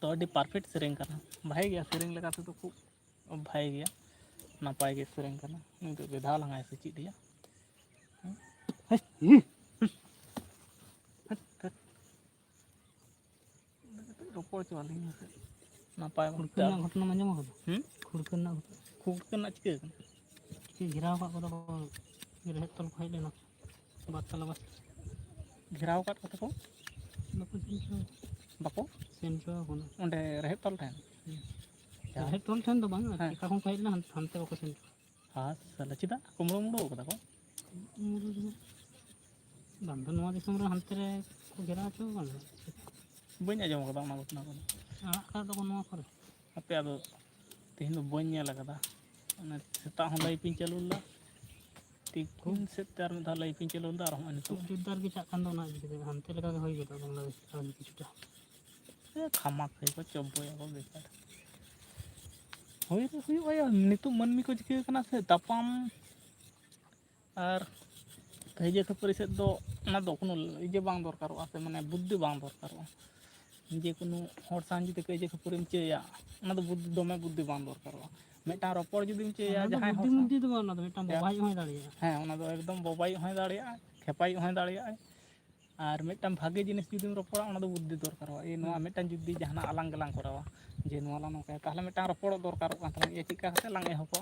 ᱛᱚ ᱟᱹᱰᱤ ᱯᱟᱨᱯᱷᱮᱠᱴ ᱥᱮᱨᱮᱧ ᱠᱟᱱᱟ, ᱵᱷᱟᱜᱮ ᱜᱮᱭᱟ ᱥᱮᱨᱮᱧ ᱞᱮᱠᱟ ᱛᱮᱫᱚ, ᱠᱷᱩᱵ ᱵᱷᱟᱜᱮ ᱜᱮᱭᱟ, ᱱᱟᱯᱟᱭ ᱜᱮ ᱥᱮᱨᱮᱧ ᱠᱟᱱᱟ᱾ ᱱᱩᱭ ᱫᱚ ᱵᱮᱫᱷᱟᱣ ᱞᱟᱸᱜᱟᱭ ᱥᱮ ᱪᱮᱫ ᱭᱟ? ᱦᱮᱸ? ᱦᱮᱸ? ᱦᱟᱹᱴ, ᱦᱟᱹᱴ᱾ ᱨᱚᱯᱚᱲ ᱦᱚᱪᱚ ᱟᱹᱞᱤᱧ ᱢᱮᱥᱮ᱾ ᱱᱟᱯᱟᱭ ᱠᱷᱩᱲᱠᱟᱹ ᱵᱚᱱ ᱨᱮᱱᱟᱜ ᱜᱷᱚᱴᱚᱱᱟᱢ ᱟᱸᱡᱚᱢ ᱟᱠᱟᱫᱟ? ᱦᱩᱸ? ᱠᱷᱩᱲᱠᱟᱹ ᱨᱮᱱᱟᱜ ᱜᱷᱚᱴᱚᱱᱟ? ᱠᱷᱩᱲᱠᱟᱹ ᱨᱮᱱᱟᱜ ᱪᱤᱠᱟᱹ ᱠᱟᱱᱟ? ᱪᱤᱠᱟᱹ ᱜᱷᱮᱨᱟᱣ ᱟᱠᱟᱫ ᱠᱚᱫᱚ ᱠᱚ, ᱨᱮᱦᱮᱫ ᱛᱚᱞ ᱠᱚ ᱦᱮᱡ ᱞᱮᱱᱟ᱾ ᱵᱟᱨ ᱛᱟᱞᱟ ᱵᱟᱥ᱾ ᱜᱷᱮᱨᱟᱣ ᱟᱠᱟᱫ ᱠᱚᱛᱮ ᱠᱚ? ᱵᱟᱠᱚ ᱥᱮᱱ ᱦᱚᱪᱚ ᱵᱟᱠᱚ? ᱥᱮᱱ ᱦᱚᱪᱚ ᱟᱠᱚ ᱠᱟᱱᱟ᱾ ᱚᱸᱰᱮ ᱨᱮᱦᱮᱫ ᱛᱚᱞ ᱴᱷᱮᱱ? ᱦᱩᱸ᱾ ᱡᱟᱦᱟᱸ ᱨᱮᱦᱮᱫ ᱛᱚᱞ ᱴᱷᱮᱱ ᱫᱚ ᱵᱟᱝ, ᱦᱮᱸ᱾ ᱚᱠᱟ ᱠᱷᱚᱱ ᱠᱚ ᱦᱮᱡ ᱞᱮᱱᱟ, ᱦᱟᱱ-, ᱦᱟᱱᱛᱮ ᱵᱟᱠᱚ ᱥᱮᱱ ᱦᱚᱪᱚ᱾ ᱦᱟᱸ, ᱥᱟᱞᱟ, ᱪᱮᱫᱟᱜ? ᱠᱩᱢᱵᱽᱲᱩ ᱢᱩᱢᱵᱲᱩ ᱠᱟᱫᱟ ᱠᱚ? ᱩᱱ ᱨᱮᱫᱚ ᱵᱟᱝ ᱫᱚ ᱱᱚᱣᱟ ᱫᱤᱥᱚᱢ ᱨᱮ ᱦᱟᱱᱛᱮ ᱨᱮ ᱠᱚ ᱜᱷᱮᱨᱟᱣ ᱦᱚᱪᱚ ᱟᱠᱟᱱᱟ᱾ ᱵᱟᱹᱧ ᱟᱸᱡᱚᱢ ᱠᱟᱫᱟ ᱚᱱᱟ ᱜᱷᱚᱴᱚᱱᱟ ᱠᱚᱫᱚ᱾ ᱟᱲᱟᱜ ᱠᱟᱜ ᱫᱚᱠᱚ ᱱᱚᱣᱟ ᱠᱚᱨᱮ᱾ ᱦᱟᱯᱮ, ᱟᱫᱚ ᱛᱮᱦᱮᱧ ᱫᱚ ᱵᱟᱹᱧ ᱧᱮᱞ ᱟᱠᱟᱫᱟ᱾ ᱚᱱᱮ ᱥᱮᱛᱟᱜ ᱦᱚᱸ ᱞᱟᱭᱤᱵᱷ ᱤᱧ ᱪᱟᱹᱞᱩ ᱞᱮᱫᱟ, ᱛᱤᱠᱤᱱ ᱥᱮᱫ ᱛᱮ ᱟᱨ ᱢᱤᱫ ᱫᱷᱟᱣ ᱞᱟᱭᱤᱵᱷ ᱤᱧ ᱪᱟᱹᱞᱩ ᱞᱮᱫᱟ, ᱟᱨᱦᱚᱸ ᱱᱤᱛᱚᱜ᱾ ᱡᱳᱨᱫᱟᱨ ᱜᱮ ᱪᱟᱜ ᱠᱟᱱ ᱫᱚ ᱚᱱᱟ ᱤᱫᱤ ᱠᱟᱛᱮ, ᱦᱟᱱᱛᱮ ᱞᱮᱠᱟ ᱜᱮ ᱦᱩᱭ ᱜᱚᱫᱚᱜ ᱵᱟᱝᱞᱟᱫᱮᱥ ᱟᱨ ᱠᱤᱪᱷᱩᱴᱟ᱾ ᱮ, ᱠᱷᱟᱢᱟᱠ ᱦᱩᱭ ᱠᱚ ᱪᱚᱵᱵᱚᱭᱟ ᱠᱚ ᱵᱮᱠᱟᱨ᱾ ᱦᱩᱭ ᱫᱚ ᱦᱩᱭᱩᱜᱼᱟ, ᱱᱤᱛᱚᱜ ᱢᱟᱹᱱᱢᱤ ᱠᱚ ᱪᱤᱠᱟᱹ ᱠᱟᱱᱟ ᱥᱮ, ᱛᱟᱯᱟᱢ ᱟᱨ ᱠᱟᱹᱭᱡᱟᱹ ᱠᱷᱟᱹᱯᱟᱹᱨᱤ ᱥᱮᱫ ᱫᱚ ᱚᱱᱟ ᱫᱚ ᱠᱳᱱᱳ ᱤᱭᱟᱹ ᱵᱟᱝ ᱫᱚᱨᱠᱟᱨᱚᱜᱼᱟ, ᱥᱮ ᱢᱟᱱᱮ ᱵᱩᱫᱽᱫᱷᱤ ᱵᱟᱝ ᱫᱚᱨᱠᱟᱨᱚᱜᱼᱟ᱾ ᱡᱮ ᱠᱳᱱᱳ ᱦᱚᱲ ᱥᱟᱶ ᱡᱩᱫᱤ ᱠᱟᱹᱭᱡᱟᱹ ᱠᱷᱟᱹᱯᱟᱹᱨᱤᱢ ᱪᱟᱹᱭᱟ, ᱚᱱᱟ ᱫᱚ ᱵᱩᱫᱽᱫᱷᱤ, ᱫᱚᱢᱮ ᱵᱩᱫᱽᱫᱷᱤ ᱵᱟᱝ ᱫᱚᱨᱠᱟᱨᱚᱜᱼᱟ᱾ ᱢᱤᱫᱴᱟᱝ ᱨᱚᱯᱚᱲ ᱡᱩᱫᱤᱢ ᱪᱟᱹᱭᱟ ᱚᱱᱟ ᱫᱚ ᱡᱟᱦᱟᱸᱭ ᱦᱚᱲ ᱵᱩᱫᱽᱫᱷᱤ ᱥᱟᱶ, ᱢᱩᱫᱽᱫᱷᱤ ᱫᱚ ᱵᱟᱝ, ᱚᱱᱟ ᱫᱚ ᱢᱤᱫᱴᱟᱝ ᱦᱮᱸ, ᱵᱚᱵᱟᱭᱤᱡ ᱦᱚᱸᱭ ᱫᱟᱲᱮᱭᱟᱜᱼᱟ᱾ ᱦᱮᱸ, ᱚᱱᱟ ᱫᱚ ᱮᱠᱫᱚᱢ ᱵᱚᱵᱟᱭᱤᱡ ᱦᱚᱸᱭ ᱫᱟᱲᱮᱭᱟᱜᱼᱟᱭ, ᱠᱷᱮᱯᱟᱭᱤᱡ ᱦᱚᱸᱭ ᱫᱟᱲᱮᱭᱟᱜᱼᱟᱭ᱾ ᱟᱨ ᱢᱤᱫᱴᱟᱝ ᱵᱷᱟᱜᱮ ᱡᱤᱱᱤᱥ ᱡᱩᱫᱤᱢ ᱨᱚᱯᱚᱲᱟ, ᱚᱱᱟ ᱫᱚ ᱵᱩᱫᱽᱫᱷᱤ ᱫᱚᱨᱠᱟᱨᱚᱜᱼᱟ᱾ ᱮ, ᱱᱚᱣᱟ ᱦᱩᱸ᱾ ᱢᱤᱫᱴᱟᱝ ᱡᱩᱫᱤ ᱡᱟᱦᱟᱱᱟᱜ ᱟᱞᱟᱝ ᱜᱮᱞᱟᱝ ᱠᱚᱨᱟᱣᱟ, ᱡᱮ ᱱᱚᱣᱟ ᱞᱟᱝ ᱱᱚᱝᱠᱟᱭᱟ, ᱛᱟᱦᱚᱞᱮ ᱢᱤᱫᱴᱟᱝ ᱨᱚᱯᱚᱲᱚᱜ ᱫᱚᱨᱠᱟᱨᱚᱜ ᱠᱟᱱ ᱛᱟᱵᱚᱱᱟ, ᱡᱮ ᱪᱮᱫ ᱞᱮᱠᱟ ᱠᱟᱛᱮ ᱞᱟᱝ ᱮᱦᱚᱵᱟ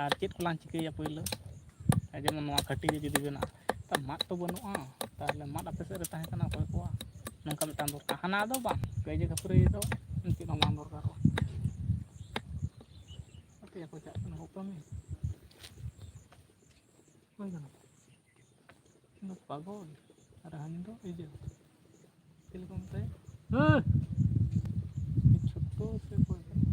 ᱟᱨ ᱪᱮᱫ ᱠᱚᱞᱟᱝ ᱪᱤᱠᱟᱹᱭᱟ ᱯᱳᱭᱞᱳ᱾ ᱟᱨ ᱡᱮᱢᱚᱱ ᱱᱚᱣᱟ ᱠᱟᱹᱴᱤᱡ ᱨᱮ ᱡᱩᱫᱤ ᱵᱮᱱᱟᱜᱼᱟ, ᱛᱟ ᱢᱟᱫ ᱛᱚ ᱵᱟᱹᱱᱩᱜᱼᱟ, ᱛᱟᱦᱚᱞᱮ ᱢᱟᱫ ᱟᱯᱮ ᱥᱮᱫ ᱨᱮ ᱛᱟᱦᱮᱸ ᱠᱟᱱᱟ ᱚᱠᱚᱭ ᱠᱚᱣᱟᱜ? ᱱᱚᱝᱠᱟ ᱢᱤᱫᱴᱟᱝ ᱫᱚᱨᱠᱟᱨ᱾ ᱦᱟᱱᱟ ᱫᱚ ᱵᱟᱝ, ᱠᱟᱹᱭᱡᱟᱹ ᱠᱷᱟᱹᱯᱟᱹᱨᱤ ᱫᱚ ᱪᱮᱫ ᱦᱚᱸ ᱵᱟᱝ ᱫᱚᱨᱠᱟᱨᱚᱜᱼᱟ᱾ ᱟᱯᱮ ᱠᱚ ᱪᱟᱜ ᱠᱟᱱᱟ ᱠᱚ ᱠᱟᱹᱢᱤ᱾ ᱚᱠᱚᱭ ᱠᱟᱱᱟ? ᱤᱧ ᱫᱚ ᱯᱟᱜᱚᱞ᱾ ᱟᱨ ᱦᱟᱹᱱᱤ ᱫᱚ ᱤᱭᱟᱹ, ᱪᱮᱫ ᱞᱮᱠᱟ ᱢᱮᱛᱟᱭᱟ? ᱦᱮᱸ᱾ ᱪᱷᱳᱴᱳ ᱥᱮ ᱚᱠᱚᱭ ᱠᱟᱱᱟ?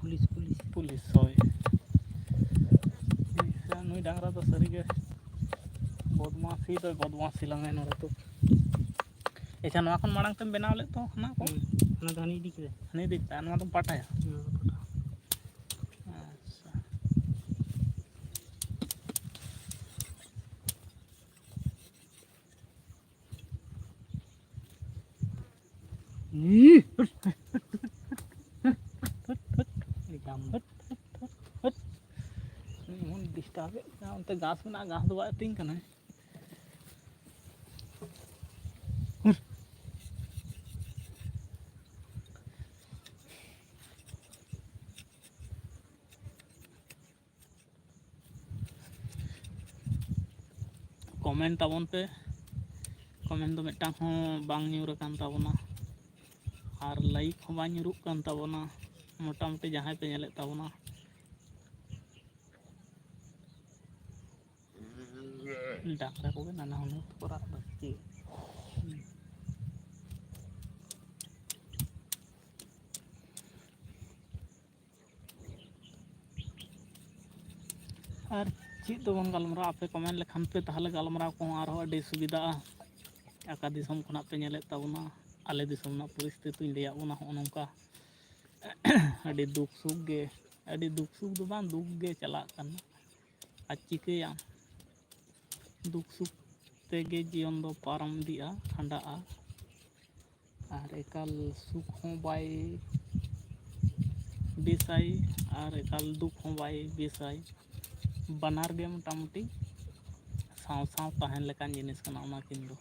Police, police. ᱯᱩᱞᱤᱥ, ᱦᱳᱭ᱾ ᱱᱩᱭ ᱰᱟᱝᱨᱟ ᱫᱚ ᱥᱟᱹᱨᱤᱜᱮ ᱵᱚᱫᱢᱟᱥᱤ ᱫᱚᱭ ᱵᱚᱫᱢᱟᱥᱤ ᱞᱟᱝᱟᱭ ᱱᱚᱰᱮ ᱫᱚ᱾ ᱟᱪᱪᱷᱟ, ᱱᱚᱣᱟ ᱠᱷᱚᱱ ᱢᱟᱲᱟᱝ ᱛᱮᱢ ᱵᱮᱱᱟᱣ ᱞᱮᱫ ᱫᱚ ᱚᱱᱟ ᱠᱚ? ᱦᱩᱸ, ᱚᱱᱟ ᱫᱚ ᱦᱟᱹᱱᱤ ᱤᱫᱤ ᱠᱮᱫᱟ᱾ ᱦᱟᱹᱱᱤ ᱤᱫᱤ ᱠᱮᱫᱟ, ᱱᱚᱣᱟ ᱫᱚᱢ ᱯᱟᱴᱟᱭᱟ? ᱦᱩᱸ, ᱯᱟᱴᱟ᱾ ᱟᱪᱪᱷᱟ᱾ ᱤ, ᱦᱩᱴ, ᱦᱩᱴ, ᱦᱩᱴ᱾ ᱮᱢᱚᱱ ᱰᱤᱥᱴᱟᱵᱮᱫ ᱠᱟᱱᱟ, ᱚᱱᱛᱮ ᱜᱷᱟᱥ ᱢᱮᱱᱟᱜᱼᱟ, ᱜᱷᱟᱥ ᱫᱚ ᱵᱟᱭ ᱟᱹᱛᱤᱧ ᱠᱟᱱᱟᱭ᱾ ᱠᱚᱢᱮᱱᱴ ᱛᱟᱵᱚᱱ ᱯᱮ᱾ ᱠᱚᱢᱮᱱᱴ ᱫᱚ ᱢᱤᱫᱴᱟᱝ ᱦᱚᱸ ᱵᱟᱝ ᱧᱩᱨ ᱟᱠᱟᱱ ᱛᱟᱵᱚᱱᱟ, ᱟᱨ ᱞᱟᱭᱤᱠ ᱦᱚᱸ ᱵᱟᱝ ᱧᱩᱨᱩᱜ ᱠᱟᱱ ᱛᱟᱵᱚᱱᱟ᱾ ᱢᱚᱴᱟᱢᱩᱴᱤ ᱡᱟᱦᱟᱸᱭ ᱯᱮ ᱧᱮᱞᱮᱫ ᱛᱟᱵᱚᱱᱟ, ᱰᱟᱝᱨᱟ ᱠᱚᱜᱮ ᱱᱟᱱᱟ ᱦᱩᱱᱟᱹᱨ ᱠᱚ ᱨᱟᱜ ᱮᱫᱟ ᱥᱮ ᱪᱮᱫ? ᱟᱨ ᱪᱮᱫ ᱫᱚᱵᱚᱱ ᱜᱟᱞᱢᱟᱨᱟᱣᱟ? ᱟᱯᱮ ᱠᱚᱢᱮᱱᱴ ᱞᱮᱠᱷᱟᱱ ᱯᱮ, ᱛᱟᱦᱚᱞᱮ ᱜᱟᱞᱢᱟᱨᱟᱣ ᱠᱚᱦᱚᱸ ᱟᱨᱦᱚᱸ ᱟᱹᱰᱤ ᱥᱩᱵᱤᱫᱷᱟᱜᱼᱟ᱾ ᱚᱠᱟ ᱫᱤᱥᱚᱢ ᱠᱷᱚᱱᱟᱜ ᱯᱮ ᱧᱮᱞᱮᱫ ᱛᱟᱵᱚᱱᱟ? ᱟᱞᱮ ᱫᱤᱥᱚᱢ ᱨᱮᱱᱟᱜ ᱯᱚᱨᱤᱥᱛᱷᱤᱛᱤᱧ ᱞᱟᱹᱭᱟᱫ ᱵᱚᱱᱟ ᱦᱚᱸᱜᱼᱚ ᱱᱚᱝᱠᱟ᱾ ᱟᱹᱰᱤ ᱫᱩᱠ ᱥᱩᱠ ᱜᱮ, ᱟᱹᱰᱤ ᱫᱩᱠ ᱥᱩᱠ ᱫᱚ ᱵᱟᱝ, ᱫᱩᱠ ᱜᱮ ᱪᱟᱞᱟᱜ ᱠᱟᱱᱟ᱾ ᱟᱨ ᱪᱤᱠᱟᱹᱭᱟᱢ, ᱫᱩᱠ ᱥᱩᱠ ᱛᱮᱜᱮ ᱡᱤᱭᱚᱱ ᱫᱚ ᱯᱟᱨᱚᱢ ᱤᱫᱤᱜᱼᱟ, ᱠᱷᱟᱸᱰᱟᱜᱼᱟ᱾ ᱟᱨ ᱮᱠᱟᱞ ᱥᱩᱠ ᱦᱚᱸ ᱵᱟᱭ ᱵᱮᱥᱟᱭ ᱟᱨ ᱮᱠᱟᱞ ᱫᱩᱠ ᱦᱚᱸ ᱵᱟᱭ ᱵᱮᱥᱟᱭ, ᱵᱟᱱᱟᱨ ᱜᱮ ᱢᱚᱴᱟᱢᱩᱴᱤ ᱥᱟᱶ ᱥᱟᱶ ᱛᱟᱦᱮᱱ ᱞᱮᱠᱟᱱ ᱡᱤᱱᱤᱥ ᱠᱟᱱᱟ ᱚᱱᱟ ᱠᱤᱱ ᱫᱚ᱾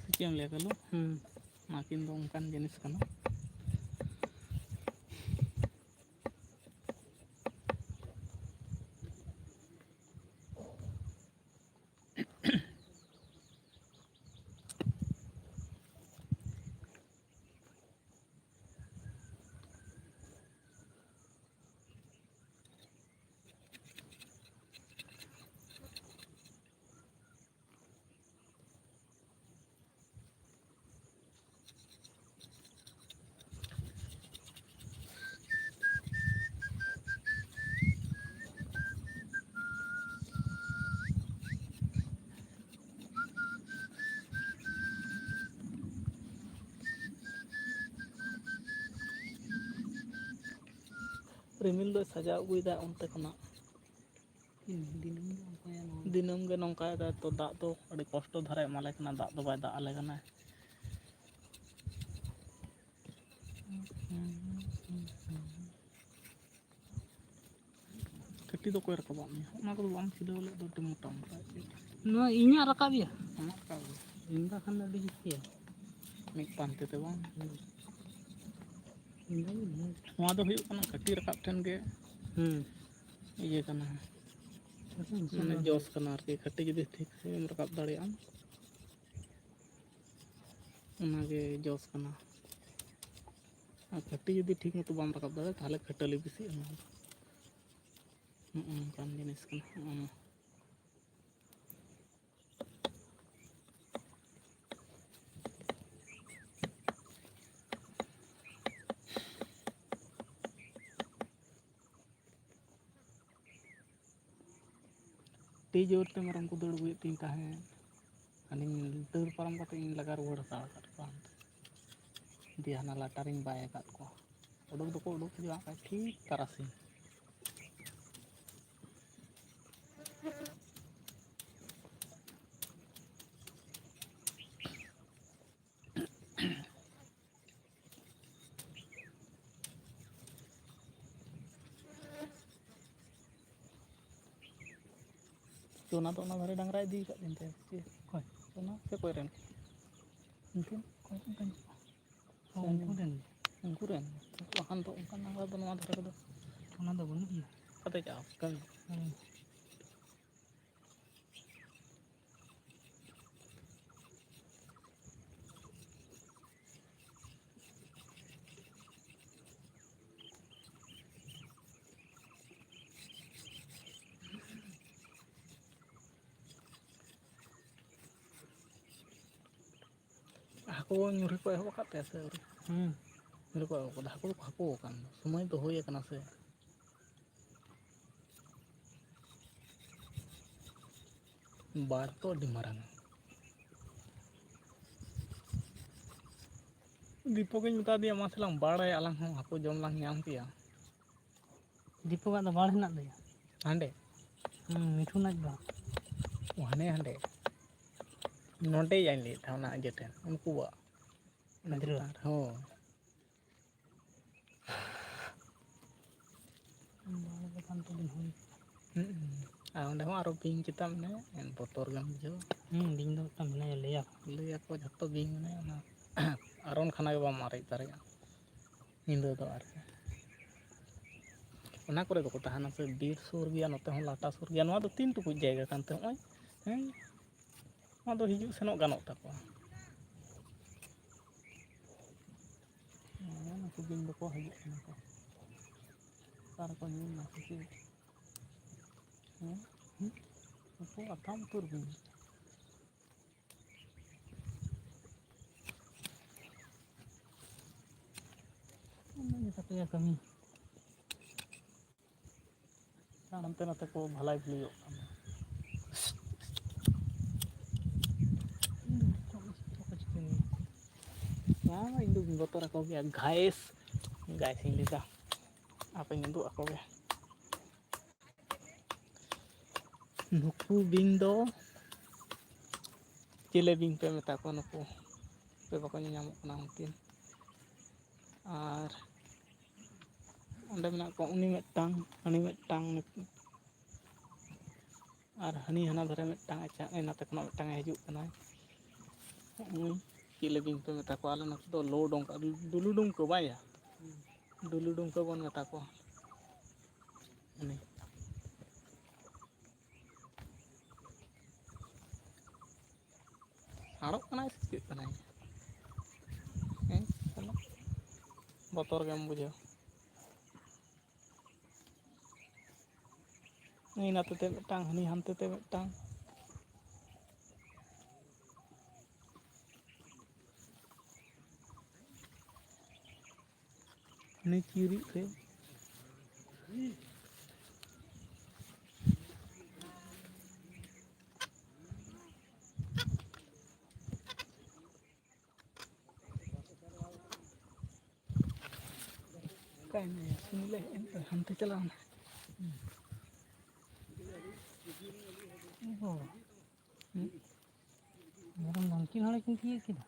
ᱥᱮ ᱪᱮᱫ ᱮᱢ ᱞᱟᱹᱭᱟ ᱠᱟᱞᱩ? ᱦᱩᱸ, ᱚᱱᱟ ᱠᱤᱱ ᱫᱚ ᱚᱱᱠᱟᱱ ᱡᱤᱱᱤᱥ ᱠᱟᱱᱟ᱾ ᱨᱤᱢᱤᱞ ᱫᱚᱭ ᱥᱟᱡᱟᱣ ᱟᱹᱜᱩᱭᱮᱫᱟ ᱚᱱᱛᱮ ᱠᱷᱚᱱᱟᱜ᱾ ᱦᱩᱸ, ᱫᱤᱱᱟᱹᱢ ᱜᱮ ᱚᱱᱠᱟᱭᱟ ᱱᱚᱣᱟ᱾ ᱫᱤᱱᱟᱹᱢ ᱜᱮ ᱱᱚᱝᱠᱟᱭᱮᱫᱟ ᱛᱚ, ᱫᱟᱜ ᱫᱚ ᱟᱹᱰᱤ ᱠᱚᱥᱴᱚ ᱫᱷᱟᱨᱟᱭ ᱮᱢᱟᱞᱮ ᱠᱟᱱᱟ, ᱫᱟᱜ ᱫᱚ ᱵᱟᱭ ᱫᱟᱜ ᱟᱞᱮ ᱠᱟᱱᱟ᱾ ᱠᱟᱹᱴᱤᱡ ᱫᱚ ᱚᱠᱚᱭ ᱨᱟᱠᱟᱵᱟᱜ ᱢᱮᱭᱟ? ᱚᱱᱟ ᱠᱚᱫᱚ ᱵᱟᱢ ᱪᱷᱤᱞᱟᱹᱣ ᱞᱮᱫ ᱫᱚ ᱟᱹᱰᱤ ᱢᱚᱴᱟ ᱢᱚᱴᱟ ᱪᱮᱫ? ᱱᱚᱣᱟ ᱤᱧᱟᱹᱜ ᱨᱟᱠᱟᱵ ᱜᱮᱭᱟ? ᱟᱢᱟᱜ ᱨᱟᱠᱟᱵ ᱜᱮ᱾ ᱤᱧ ᱫᱚ ᱠᱷᱟᱱ ᱫᱚ ᱟᱹᱰᱤ ᱡᱟᱹᱥᱛᱤᱭᱟ᱾ ᱢᱤᱫ ᱯᱟᱱᱛᱮ ᱛᱮ ᱵᱟᱝ? ᱦᱩᱸ᱾ ᱤᱧ ᱫᱚ ᱱᱚᱣᱟ ᱫᱚ ᱦᱩᱭᱩᱜ ᱠᱟᱱᱟ ᱠᱟᱹᱴᱤᱡ ᱨᱟᱠᱟᱵ ᱴᱷᱮᱱ ᱜᱮ ᱦᱩᱸ᱾ ᱤᱭᱟᱹ ᱠᱟᱱᱟ, ᱟᱪᱪᱷᱟ, ᱤᱱᱠᱟᱹ ᱢᱟᱱᱮ ᱫᱚ ᱡᱚᱥ ᱠᱟᱱᱟ ᱟᱨᱠᱤ᱾ ᱠᱟᱹᱴᱤᱡ ᱡᱩᱫᱤ ᱴᱷᱤᱠ ᱥᱟᱺᱦᱤᱡ ᱮᱢ ᱨᱟᱠᱟᱵ ᱫᱟᱲᱮᱭᱟᱜᱼᱟ, ᱚᱱᱟᱜᱮ ᱡᱚᱥ ᱠᱟᱱᱟ᱾ ᱟᱨ ᱠᱟᱹᱴᱤᱡ ᱡᱩᱫᱤ ᱴᱷᱤᱠ ᱢᱚᱛᱚ ᱵᱟᱢ ᱨᱟᱠᱟᱵ ᱫᱟᱲᱮᱭᱟᱜᱼᱟ, ᱛᱟᱦᱚᱞᱮ ᱠᱷᱟᱹᱴᱟᱹᱞᱤ ᱵᱮᱥᱤᱜᱼᱟ ᱱᱚᱣᱟ ᱫᱚ᱾ ᱱᱚᱜᱼᱚ ᱱᱚᱝᱠᱟᱱ ᱡᱤᱱᱤᱥ ᱠᱟᱱᱟ᱾ ᱱᱚᱜᱼᱚ ᱱᱚᱣᱟ᱾ ᱟᱹᱰᱤ ᱡᱳᱨ ᱛᱮ ᱢᱮᱨᱚᱢ ᱠᱚ ᱫᱟᱹᱲ ᱟᱹᱜᱩᱭᱮᱫ ᱛᱤᱧ ᱛᱟᱦᱮᱸᱫ᱾ ᱟᱹᱞᱤᱧ ᱫᱟᱹᱲ ᱯᱟᱨᱚᱢ ᱠᱟᱛᱮ ᱤᱧ ᱞᱟᱜᱟ ᱨᱩᱣᱟᱹᱲ ᱦᱟᱛᱟᱲ ᱟᱠᱟᱫ ᱠᱚᱣᱟ ᱦᱟᱱᱛᱮ᱾ ᱫᱤᱭᱮ ᱦᱟᱱᱟ ᱞᱟᱴᱟᱨᱤᱧ ᱵᱟᱭ ᱟᱠᱟᱫ ᱠᱚᱣᱟ᱾ ᱩᱰᱩᱠ ᱫᱚᱠᱚ ᱩᱰᱩᱠ ᱦᱤᱡᱩᱜᱼᱟ ᱦᱟᱸᱜ ᱠᱷᱟᱡ ᱴᱷᱤᱠ ᱛᱟᱨᱟᱥᱤᱧ᱾ ᱛᱚ ᱚᱱᱟ ᱫᱚ ᱚᱱᱟ ᱫᱷᱟᱨᱮ ᱰᱟᱝᱨᱟ ᱤᱫᱤ ᱟᱠᱟᱫ ᱛᱤᱧ ᱛᱟᱦᱮᱸᱫ ᱥᱮ ᱪᱮᱫ? ᱚᱠᱚᱭ? ᱚᱱᱟ ᱥᱮ ᱚᱠᱚᱭ ᱨᱮᱱ? ᱩᱱᱠᱤᱱ? ᱚᱠᱚᱭ ᱠᱚ ᱛᱟᱦᱮᱸ ᱠᱟᱱᱟ? ᱥᱮ ᱩᱱᱠᱩ ᱨᱮᱱ? ᱩᱱᱠᱩ ᱨᱮᱱ? ᱵᱟᱠᱷᱟᱱ ᱫᱚ ᱚᱱᱠᱟᱱ ᱰᱟᱝᱨᱟ ᱫᱚ ᱱᱚᱣᱟ ᱫᱷᱟᱨᱮ ᱨᱮᱫᱚ ᱚᱱᱟ ᱫᱚ ᱵᱟᱹᱱᱩᱜ ᱜᱮᱭᱟ᱾ ᱚᱠᱟᱛᱮ ᱪᱟᱜᱼᱟ? ᱦᱮᱸ᱾ ᱦᱟᱹᱠᱩ ᱧᱩᱨᱦᱤ ᱠᱚ ᱮᱦᱚᱵ ᱟᱠᱟᱫ ᱯᱮᱭᱟ ᱥᱮ ᱟᱹᱣᱨᱤ? ᱦᱩᱸ᱾ ᱧᱩᱨᱦᱤ ᱠᱚ ᱮᱦᱚᱵ ᱟᱠᱟᱫᱟ᱾ ᱦᱟᱹᱠᱩ ᱫᱚᱠᱚ ᱦᱟᱹᱠᱩ ᱟᱠᱟᱱ᱾ ᱥᱚᱢᱚᱭ ᱫᱚ ᱦᱩᱭ ᱟᱠᱟᱱᱟ ᱥᱮ᱾ ᱵᱟᱲ ᱛᱚ ᱟᱹᱰᱤ ᱢᱟᱨᱟᱝ᱾ ᱫᱤᱯᱩᱜᱤᱧ ᱢᱮᱛᱟ ᱫᱮᱭᱟ, "ᱢᱟ ᱥᱮᱞᱟᱝ ᱵᱟᱲᱟᱭᱟ, ᱟᱞᱟᱝ ᱦᱚᱸ ᱦᱟᱹᱠᱩ ᱡᱚᱢ ᱞᱟᱝ ᱧᱟᱢ ᱠᱮᱭᱟ᱾" ᱫᱤᱯᱩᱣᱟᱜ ᱫᱚ ᱵᱟᱲ ᱦᱮᱱᱟᱜ ᱛᱟᱭᱟ᱾ ᱦᱟᱸᱰᱮ? ᱦᱩᱸ, ᱢᱤᱴᱷᱩ ᱱᱟᱡ ᱫᱚ᱾ ᱚ, ᱦᱟᱱᱮ ᱦᱟᱸᱰᱮ᱾ ᱱᱚᱸᱰᱮ ᱭᱟᱧ ᱞᱟᱹᱭᱮᱫ ᱛᱟᱦᱮᱸ, ᱚᱱᱟ ᱤᱭᱟᱹ ᱴᱷᱮᱱ, ᱩᱱᱠᱩᱣᱟᱜ᱾ ᱚᱱᱟ ᱜᱤᱫᱽᱨᱟᱹ? ᱪᱮᱛᱟᱱ ᱨᱮ, ᱦᱚᱸ᱾ ᱵᱟᱲ ᱞᱮᱠᱷᱟᱱ ᱛᱚ ᱵᱤᱱ ᱦᱩᱭ᱾ ᱦᱩᱸ᱾ ᱟᱨ ᱚᱸᱰᱮ ᱦᱚᱸ ᱟᱨᱚ ᱵᱤᱧ ᱪᱮᱛᱟᱱ ᱢᱮᱱᱟᱭᱟ, ᱵᱚᱛᱚᱨ ᱜᱮᱢ ᱵᱩᱡᱷᱟᱹᱣᱟ᱾ ᱦᱩᱸ, ᱵᱤᱧ ᱫᱚ ᱢᱤᱫᱴᱟᱝ ᱢᱮᱱᱟᱭᱟ, ᱞᱟᱹᱭᱟ᱾ ᱞᱟᱹᱭᱟᱠᱚ ᱡᱷᱚᱛᱚ ᱵᱤᱧ ᱢᱮᱱᱟᱭᱟ, ᱚᱱᱟ ᱟᱨᱚᱱ ᱠᱷᱟᱱᱟ ᱜᱮ ᱵᱟᱢ ᱟᱨᱮᱡ ᱫᱟᱲᱮᱭᱟᱜᱼᱟ᱾ ᱧᱤᱫᱟᱹ ᱫᱚ ᱟᱨᱠᱤ᱾ ᱚᱱᱟ ᱠᱚᱨᱮ ᱫᱚᱠᱚ ᱛᱟᱦᱮᱱᱟ ᱥᱮ, ᱵᱤᱨ ᱥᱩᱨ ᱜᱮᱭᱟ, ᱱᱚᱛᱮ ᱦᱚᱸ ᱞᱟᱴᱟ ᱥᱩᱨ ᱜᱮᱭᱟ᱾ ᱱᱚᱣᱟ ᱫᱚ ᱛᱤᱱ ᱴᱩᱠᱩᱡ ᱡᱟᱭᱜᱟ ᱠᱟᱱᱛᱮ ᱱᱚᱜᱼᱚᱭ, ᱦᱮᱸ, ᱱᱚᱣᱟ ᱫᱚ ᱦᱤᱡᱩᱜ ᱥᱮᱱᱚᱜ ᱜᱟᱱᱚᱜ ᱛᱟᱠᱚᱣᱟ᱾ ᱱᱚᱜᱼᱚᱭ ᱱᱩᱠᱩ ᱵᱤᱧ ᱫᱚᱠᱚ ᱦᱤᱡᱩᱜ ᱠᱟᱱᱟ ᱠᱚ᱾ ᱚᱠᱟ ᱨᱮᱠᱚ ᱧᱩᱨ ᱮᱱᱟ ᱥᱮ ᱪᱮᱫ? ᱦᱮᱸ? ᱱᱩᱠᱩ ᱟᱛᱷᱟᱢ ᱩᱛᱟᱹᱨ ᱵᱤᱧ᱾ ᱚᱱᱟ ᱜᱮ ᱛᱟᱯᱮᱭᱟ ᱠᱟᱹᱢᱤ᱾ ᱦᱟᱱᱛᱮ ᱱᱟᱛᱮ ᱠᱚ ᱵᱷᱟᱞᱟᱭ ᱵᱷᱩᱞᱤᱭᱚᱜ ᱠᱟᱱᱟ᱾ ᱤᱧ ᱫᱚᱧ ᱵᱚᱛᱚᱨ ᱟᱠᱚ ᱜᱮᱭᱟ ᱜᱷᱟᱭᱮᱥ᱾ ᱜᱷᱟᱭᱮᱥ ᱤᱧ ᱞᱟᱹᱭᱫᱟ, ᱟᱯᱮᱧ ᱩᱫᱩᱜ ᱟᱠᱚ ᱜᱮ᱾ ᱱᱩᱠᱩ ᱵᱤᱧ ᱫᱚ ᱪᱤᱞᱤ ᱵᱤᱧ ᱯᱮ ᱢᱮᱛᱟ ᱠᱚᱣᱟ? ᱱᱩᱠᱩ ᱯᱮ ᱵᱟᱠᱚ ᱧᱮᱧᱟᱢᱚᱜ ᱠᱟᱱᱟ ᱩᱱᱠᱤᱱ᱾ ᱟᱨ ᱚᱸᱰᱮ ᱢᱮᱱᱟᱜ ᱠᱚᱣᱟ ᱩᱱᱤ ᱢᱤᱫᱴᱟᱝ, ᱦᱟᱹᱱᱤ ᱢᱤᱫᱴᱟᱝ, ᱟᱨ ᱦᱟᱹᱱᱤ ᱦᱟᱱᱟ ᱫᱷᱟᱨᱮ ᱢᱤᱫᱴᱟᱝ, ᱟᱪᱪᱷᱟ, ᱱᱟᱛᱮ ᱠᱷᱚᱱᱟᱜ ᱢᱤᱫᱴᱟᱝ ᱮ ᱦᱤᱡᱩᱜ ᱠᱟᱱᱟᱭ᱾ ᱩᱱᱤ ᱪᱤᱞᱤ ᱵᱤᱧ ᱯᱮ ᱢᱮᱛᱟ ᱠᱚᱣᱟ? ᱟᱞᱮ ᱱᱚᱛᱮ ᱫᱚ ᱞᱳ ᱰᱚᱝᱠᱟ, ᱰᱩᱞᱩ ᱰᱩᱝᱠᱟᱹ ᱵᱟᱝ ᱭᱟ? ᱰᱩᱞᱩ ᱰᱩᱝᱠᱟᱹ ᱵᱚᱱ ᱢᱮᱛᱟ ᱠᱚᱣᱟ᱾ ᱩᱱᱤ ᱟᱲᱚᱜ ᱠᱟᱱᱟᱭ ᱥᱮ ᱪᱤᱠᱟᱹᱜ ᱠᱟᱱᱟᱭ? ᱦᱮᱸ, ᱠᱳᱱᱳ ᱵᱚᱛᱚᱨ ᱜᱮᱢ ᱵᱩᱡᱷᱟᱹᱣᱟ᱾ ᱱᱩᱭ ᱱᱟᱛᱮ ᱛᱮ ᱢᱤᱫᱴᱟᱝ, ᱦᱟᱹᱱᱤ ᱦᱟᱱᱛᱮ ᱛᱮ ᱢᱤᱫᱴᱟᱝ᱾ ᱦᱟᱹᱱᱤ ᱪᱤᱨᱤᱡ ᱛᱮ᱾ ᱚᱠᱟᱭ ᱱᱟᱭᱟ? ᱥᱩᱱᱤᱞᱮ ᱦᱮᱡ ᱮᱱ ᱛᱚ, ᱦᱟᱱᱛᱮ ᱪᱟᱞᱟᱣ ᱮᱱᱟ᱾ ᱚ᱾ ᱦᱩᱸ? ᱢᱮᱨᱚᱢ ᱫᱚ ᱩᱱᱠᱤᱱ ᱦᱚᱲ ᱠᱤᱱ ᱛᱤᱭᱟᱹᱜ ᱠᱮᱫᱟ᱾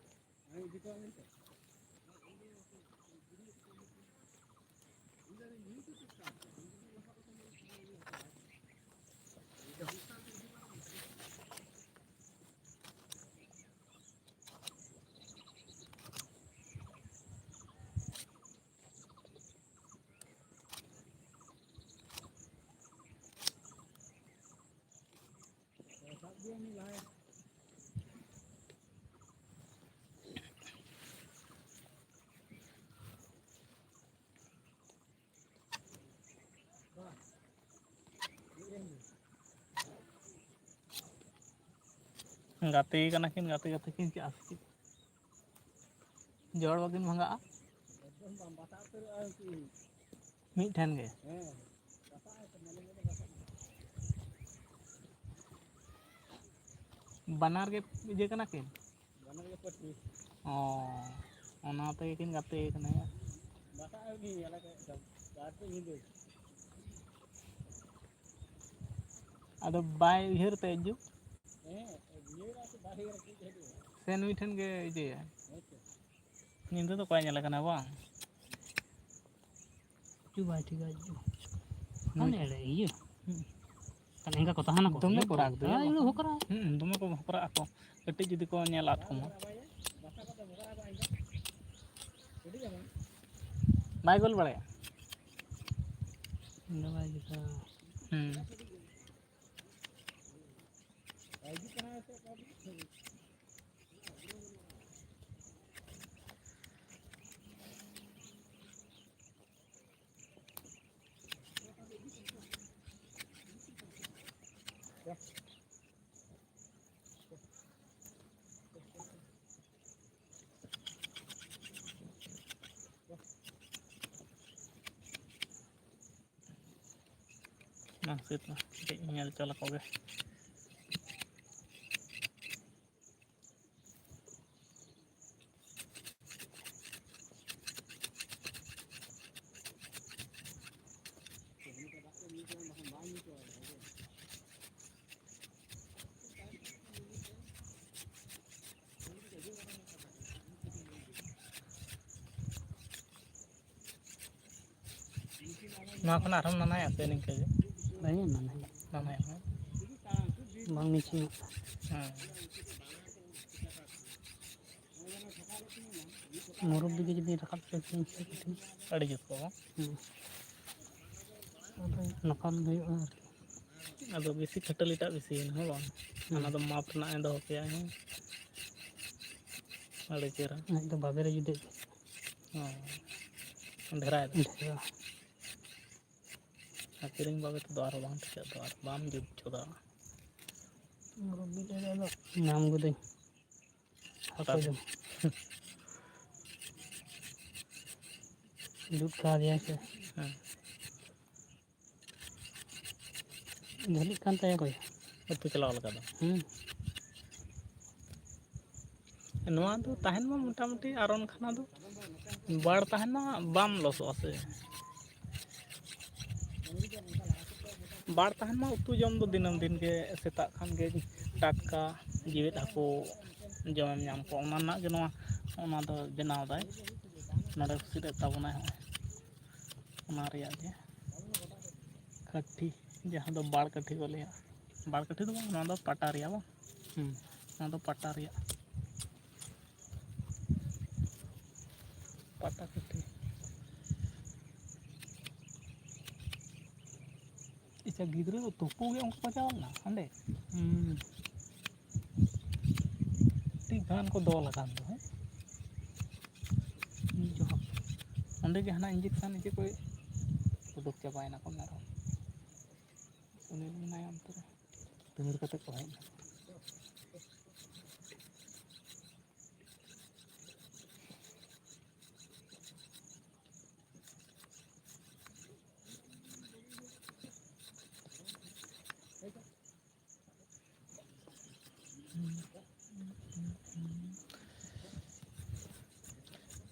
ᱜᱟᱛᱮ ᱠᱟᱱᱟ ᱠᱤᱱ, ᱜᱟᱛᱮ ᱜᱟᱛᱮ ᱠᱤᱱ ᱪᱟᱥ ᱠᱮᱫ᱾ ᱡᱚᱲ ᱵᱟᱹᱠᱤᱱ ᱵᱷᱟᱜᱟᱜᱼᱟ᱾ ᱢᱤᱫ ᱴᱷᱮᱱ ᱜᱮ᱾ ᱵᱟᱱᱟᱨ ᱜᱮ ᱤᱭᱟᱹ ᱠᱟᱱᱟ ᱠᱤᱱ? ᱚ᱾ ᱚᱱᱟ ᱛᱮᱜᱮ ᱠᱤᱱ ᱜᱟᱛᱮ ᱠᱟᱱᱟ ᱭᱟ᱾ ᱟᱫᱚ ᱵᱟᱭ ᱩᱭᱦᱟᱹᱨ ᱛᱮ ᱦᱤᱡᱩᱜ᱾ ᱥᱮ ᱱᱩᱭ ᱴᱷᱮᱱ ᱜᱮ ᱤᱫᱤᱭᱟ᱾ ᱧᱤᱫᱟᱹ ᱫᱚ ᱚᱠᱚᱭ ᱧᱮᱞᱮ ᱠᱟᱱᱟ ᱵᱟᱝ? ᱪᱩ ᱵᱟᱭ ᱴᱷᱤᱠᱟ ᱟᱡ ᱫᱚ᱾ ᱦᱩᱸ᱾ ᱢᱟᱱᱮ ᱮᱲᱮ ᱤᱭᱟᱹ᱾ ᱦᱩᱸ᱾ ᱛᱟᱦᱞᱮ ᱮᱸᱜᱟ ᱠᱚ ᱛᱟᱦᱮᱱᱟ ᱠᱚ? ᱫᱚᱢᱮ ᱠᱚ ᱨᱟᱜᱽ ᱫᱚ᱾ ᱦᱮᱸ, ᱤᱧ ᱦᱚᱸ ᱦᱚᱠᱚᱨᱟ᱾ ᱦᱩᱸ, ᱫᱚᱢᱮ ᱠᱚ ᱦᱚᱠᱚᱨᱟᱜ ᱟᱠᱚ᱾ ᱠᱟᱹᱴᱤᱡ ᱡᱩᱫᱤ ᱠᱚ ᱧᱮᱞ ᱟᱫ ᱠᱚᱢᱟ᱾ ᱵᱟᱭ ᱜᱳᱞ ᱵᱟᱲᱟᱭᱟ? ᱤᱧ ᱫᱚ ᱵᱟᱭ ᱡᱩᱛᱟ᱾ ᱦᱩᱸ᱾ ᱢᱟ ᱥᱟᱹᱛ ᱢᱟ, ᱠᱟᱹᱴᱤᱡ ᱧᱮᱞ ᱦᱚᱪᱚ ᱞᱮᱠᱚ ᱜᱮ᱾ ᱱᱚᱣᱟ ᱠᱷᱚᱱ ᱟᱨᱦᱚᱸ ᱱᱟᱱᱟᱭᱟ ᱥᱮ ᱱᱤᱝᱠᱟᱹ ᱜᱮ? ᱵᱟᱝ ᱱᱟᱱᱟᱭᱟ᱾ ᱱᱟᱱᱟᱭᱟ, ᱦᱮᱸ? ᱵᱟᱝ ᱢᱤᱪᱷᱤᱞᱚᱜ᱾ ᱦᱮᱸ᱾ ᱢᱩᱨᱩᱵ ᱵᱤᱜᱮ ᱡᱩᱫᱤ ᱨᱟᱠᱟᱵ ᱦᱚᱪᱚ ᱠᱮᱭᱟᱹᱧ ᱥᱮ ᱠᱟᱹᱴᱤᱡ᱾ ᱟᱹᱰᱤ ᱡᱩᱛ ᱠᱚᱜᱼᱟ᱾ ᱦᱮᱸ᱾ ᱟᱫᱚ ᱱᱟᱯᱟᱢ ᱦᱩᱭᱩᱜᱼᱟ ᱟᱨᱠᱤ᱾ ᱟᱫᱚ ᱵᱮᱥᱤ ᱠᱷᱟᱹᱴᱟᱹᱞᱤ ᱴᱟᱜ ᱵᱮᱥᱤᱭᱮᱱᱟ, ᱦᱮᱸ ᱵᱟᱝ? ᱦᱮᱸ᱾ ᱚᱱᱟ ᱫᱚ ᱢᱟᱯ ᱨᱮᱱᱟᱜ ᱮ ᱫᱚᱦᱚ ᱠᱮᱭᱟ, ᱦᱮᱸ᱾ ᱟᱹᱰᱤ ᱪᱮᱦᱨᱟ᱾ ᱟᱡ ᱫᱚ ᱵᱟᱵᱮᱨ ᱮ ᱡᱩᱴᱮᱫ᱾ ᱦᱮᱸ᱾ ᱰᱷᱮᱨᱟᱭ ᱫᱚ᱾ ᱰᱷᱮᱨᱟ᱾ ᱟᱨ ᱠᱤᱨᱤᱧ ᱵᱟᱵᱮᱨ ᱛᱮᱫᱚ ᱟᱨᱦᱚᱸ ᱵᱟᱝ ᱴᱷᱤᱠᱟᱹᱜ ᱫᱚ, ᱟᱨ ᱵᱟᱢ ᱡᱩᱛ ᱦᱚᱪᱚ ᱫᱟᱲᱮᱭᱟᱜᱼᱟ᱾ ᱨᱚᱵᱤ ᱞᱟᱹᱭ ᱫᱟ ᱟᱫᱚ ᱧᱟᱢ ᱜᱚᱫᱟᱹᱧ᱾ ᱦᱟᱹᱠᱩ ᱡᱚᱢ᱾ ᱡᱩᱛ ᱠᱟᱣᱫᱮᱭᱟ ᱥᱮ? ᱦᱮᱸ᱾ ᱡᱷᱟᱹᱞᱤᱜ ᱠᱟᱱ ᱛᱟᱭᱟ ᱚᱠᱚᱭ? ᱟᱹᱛᱩ ᱪᱟᱞᱟᱣ ᱞᱮᱠᱟ ᱫᱚ᱾ ᱦᱩᱸ᱾ ᱱᱚᱣᱟ ᱫᱚ ᱛᱟᱦᱮᱱ ᱢᱟ ᱢᱚᱴᱟᱢᱩᱴᱤ ᱟᱨᱚᱱ ᱠᱷᱟᱱᱟ ᱫᱚ ᱵᱟᱲ ᱛᱟᱦᱮᱱ ᱢᱟ ᱵᱟᱢ ᱞᱚᱥᱚᱜᱼᱟ ᱥᱮ᱾ ᱵᱟᱲ ᱛᱟᱦᱮᱱ ᱢᱟ ᱩᱛᱩ ᱡᱚᱢ ᱫᱚ ᱫᱤᱱᱟᱹᱢ ᱫᱤᱱ ᱜᱮ ᱥᱮᱛᱟᱜ ᱠᱷᱟᱱ ᱜᱮ ᱴᱟᱴᱠᱟ ᱡᱮᱣᱮᱫ ᱦᱟᱹᱠᱩ ᱡᱚᱢᱮᱢ ᱧᱟᱢ ᱠᱚᱣᱟ᱾ ᱚᱱᱟ ᱨᱮᱱᱟᱜ ᱜᱮ ᱱᱚᱣᱟ, ᱚᱱᱟ ᱫᱚ ᱵᱮᱱᱟᱣ ᱫᱟᱭ᱾ ᱱᱚᱰᱮ ᱠᱚ ᱥᱤᱫ ᱮᱫ ᱛᱟᱵᱚᱱᱟᱭ ᱦᱚᱸᱜᱼᱚᱭ᱾ ᱚᱱᱟ ᱨᱮᱭᱟᱜ ᱜᱮ ᱠᱟᱹᱴᱷᱤ, ᱡᱟᱦᱟᱸ ᱫᱚ ᱵᱟᱲ ᱠᱟᱹᱴᱷᱤ ᱠᱚ ᱞᱟᱹᱭᱟ᱾ ᱵᱟᱲ ᱠᱟᱹᱴᱷᱤ ᱫᱚ ᱵᱟᱝ, ᱱᱚᱣᱟ ᱫᱚ ᱯᱟᱴᱟ ᱨᱮᱭᱟᱜ ᱵᱟᱝ? ᱦᱩᱸ, ᱱᱚᱣᱟ ᱫᱚ ᱯᱟᱴᱟ ᱨᱮᱭᱟᱜ, ᱯᱟᱴᱟ ᱠᱟᱹᱴᱷᱤ᱾ ᱟᱪᱪᱷᱟ, ᱜᱤᱫᱽᱨᱟᱹ ᱫᱚ ᱛᱩᱯᱩ ᱜᱮ ᱚᱱᱠᱟ ᱠᱚ ᱪᱟᱞᱟᱣ ᱞᱮᱱᱟ ᱦᱟᱸᱰᱮ? ᱦᱩᱸ᱾ ᱟᱹᱰᱤ ᱜᱟᱱ ᱠᱚ ᱫᱚᱞ ᱟᱠᱟᱱ ᱫᱚ, ᱦᱮᱸ? ᱢᱤᱫ ᱡᱚᱦᱚᱜ᱾ ᱚᱸᱰᱮ ᱜᱮ ᱦᱟᱱᱟ injection ᱤᱭᱟᱹ ᱠᱚ ᱩᱰᱩᱠ ᱪᱟᱵᱟᱭᱮᱱᱟ ᱠᱚ ᱢᱮᱨᱚᱢ᱾ ᱩᱱᱤ ᱢᱮᱱᱟᱭᱟ ᱚᱱᱛᱮ ᱨᱮ᱾ ᱫᱟᱹᱲ ᱠᱟᱛᱮ ᱠᱚ ᱦᱮᱡ ᱮᱱᱟ᱾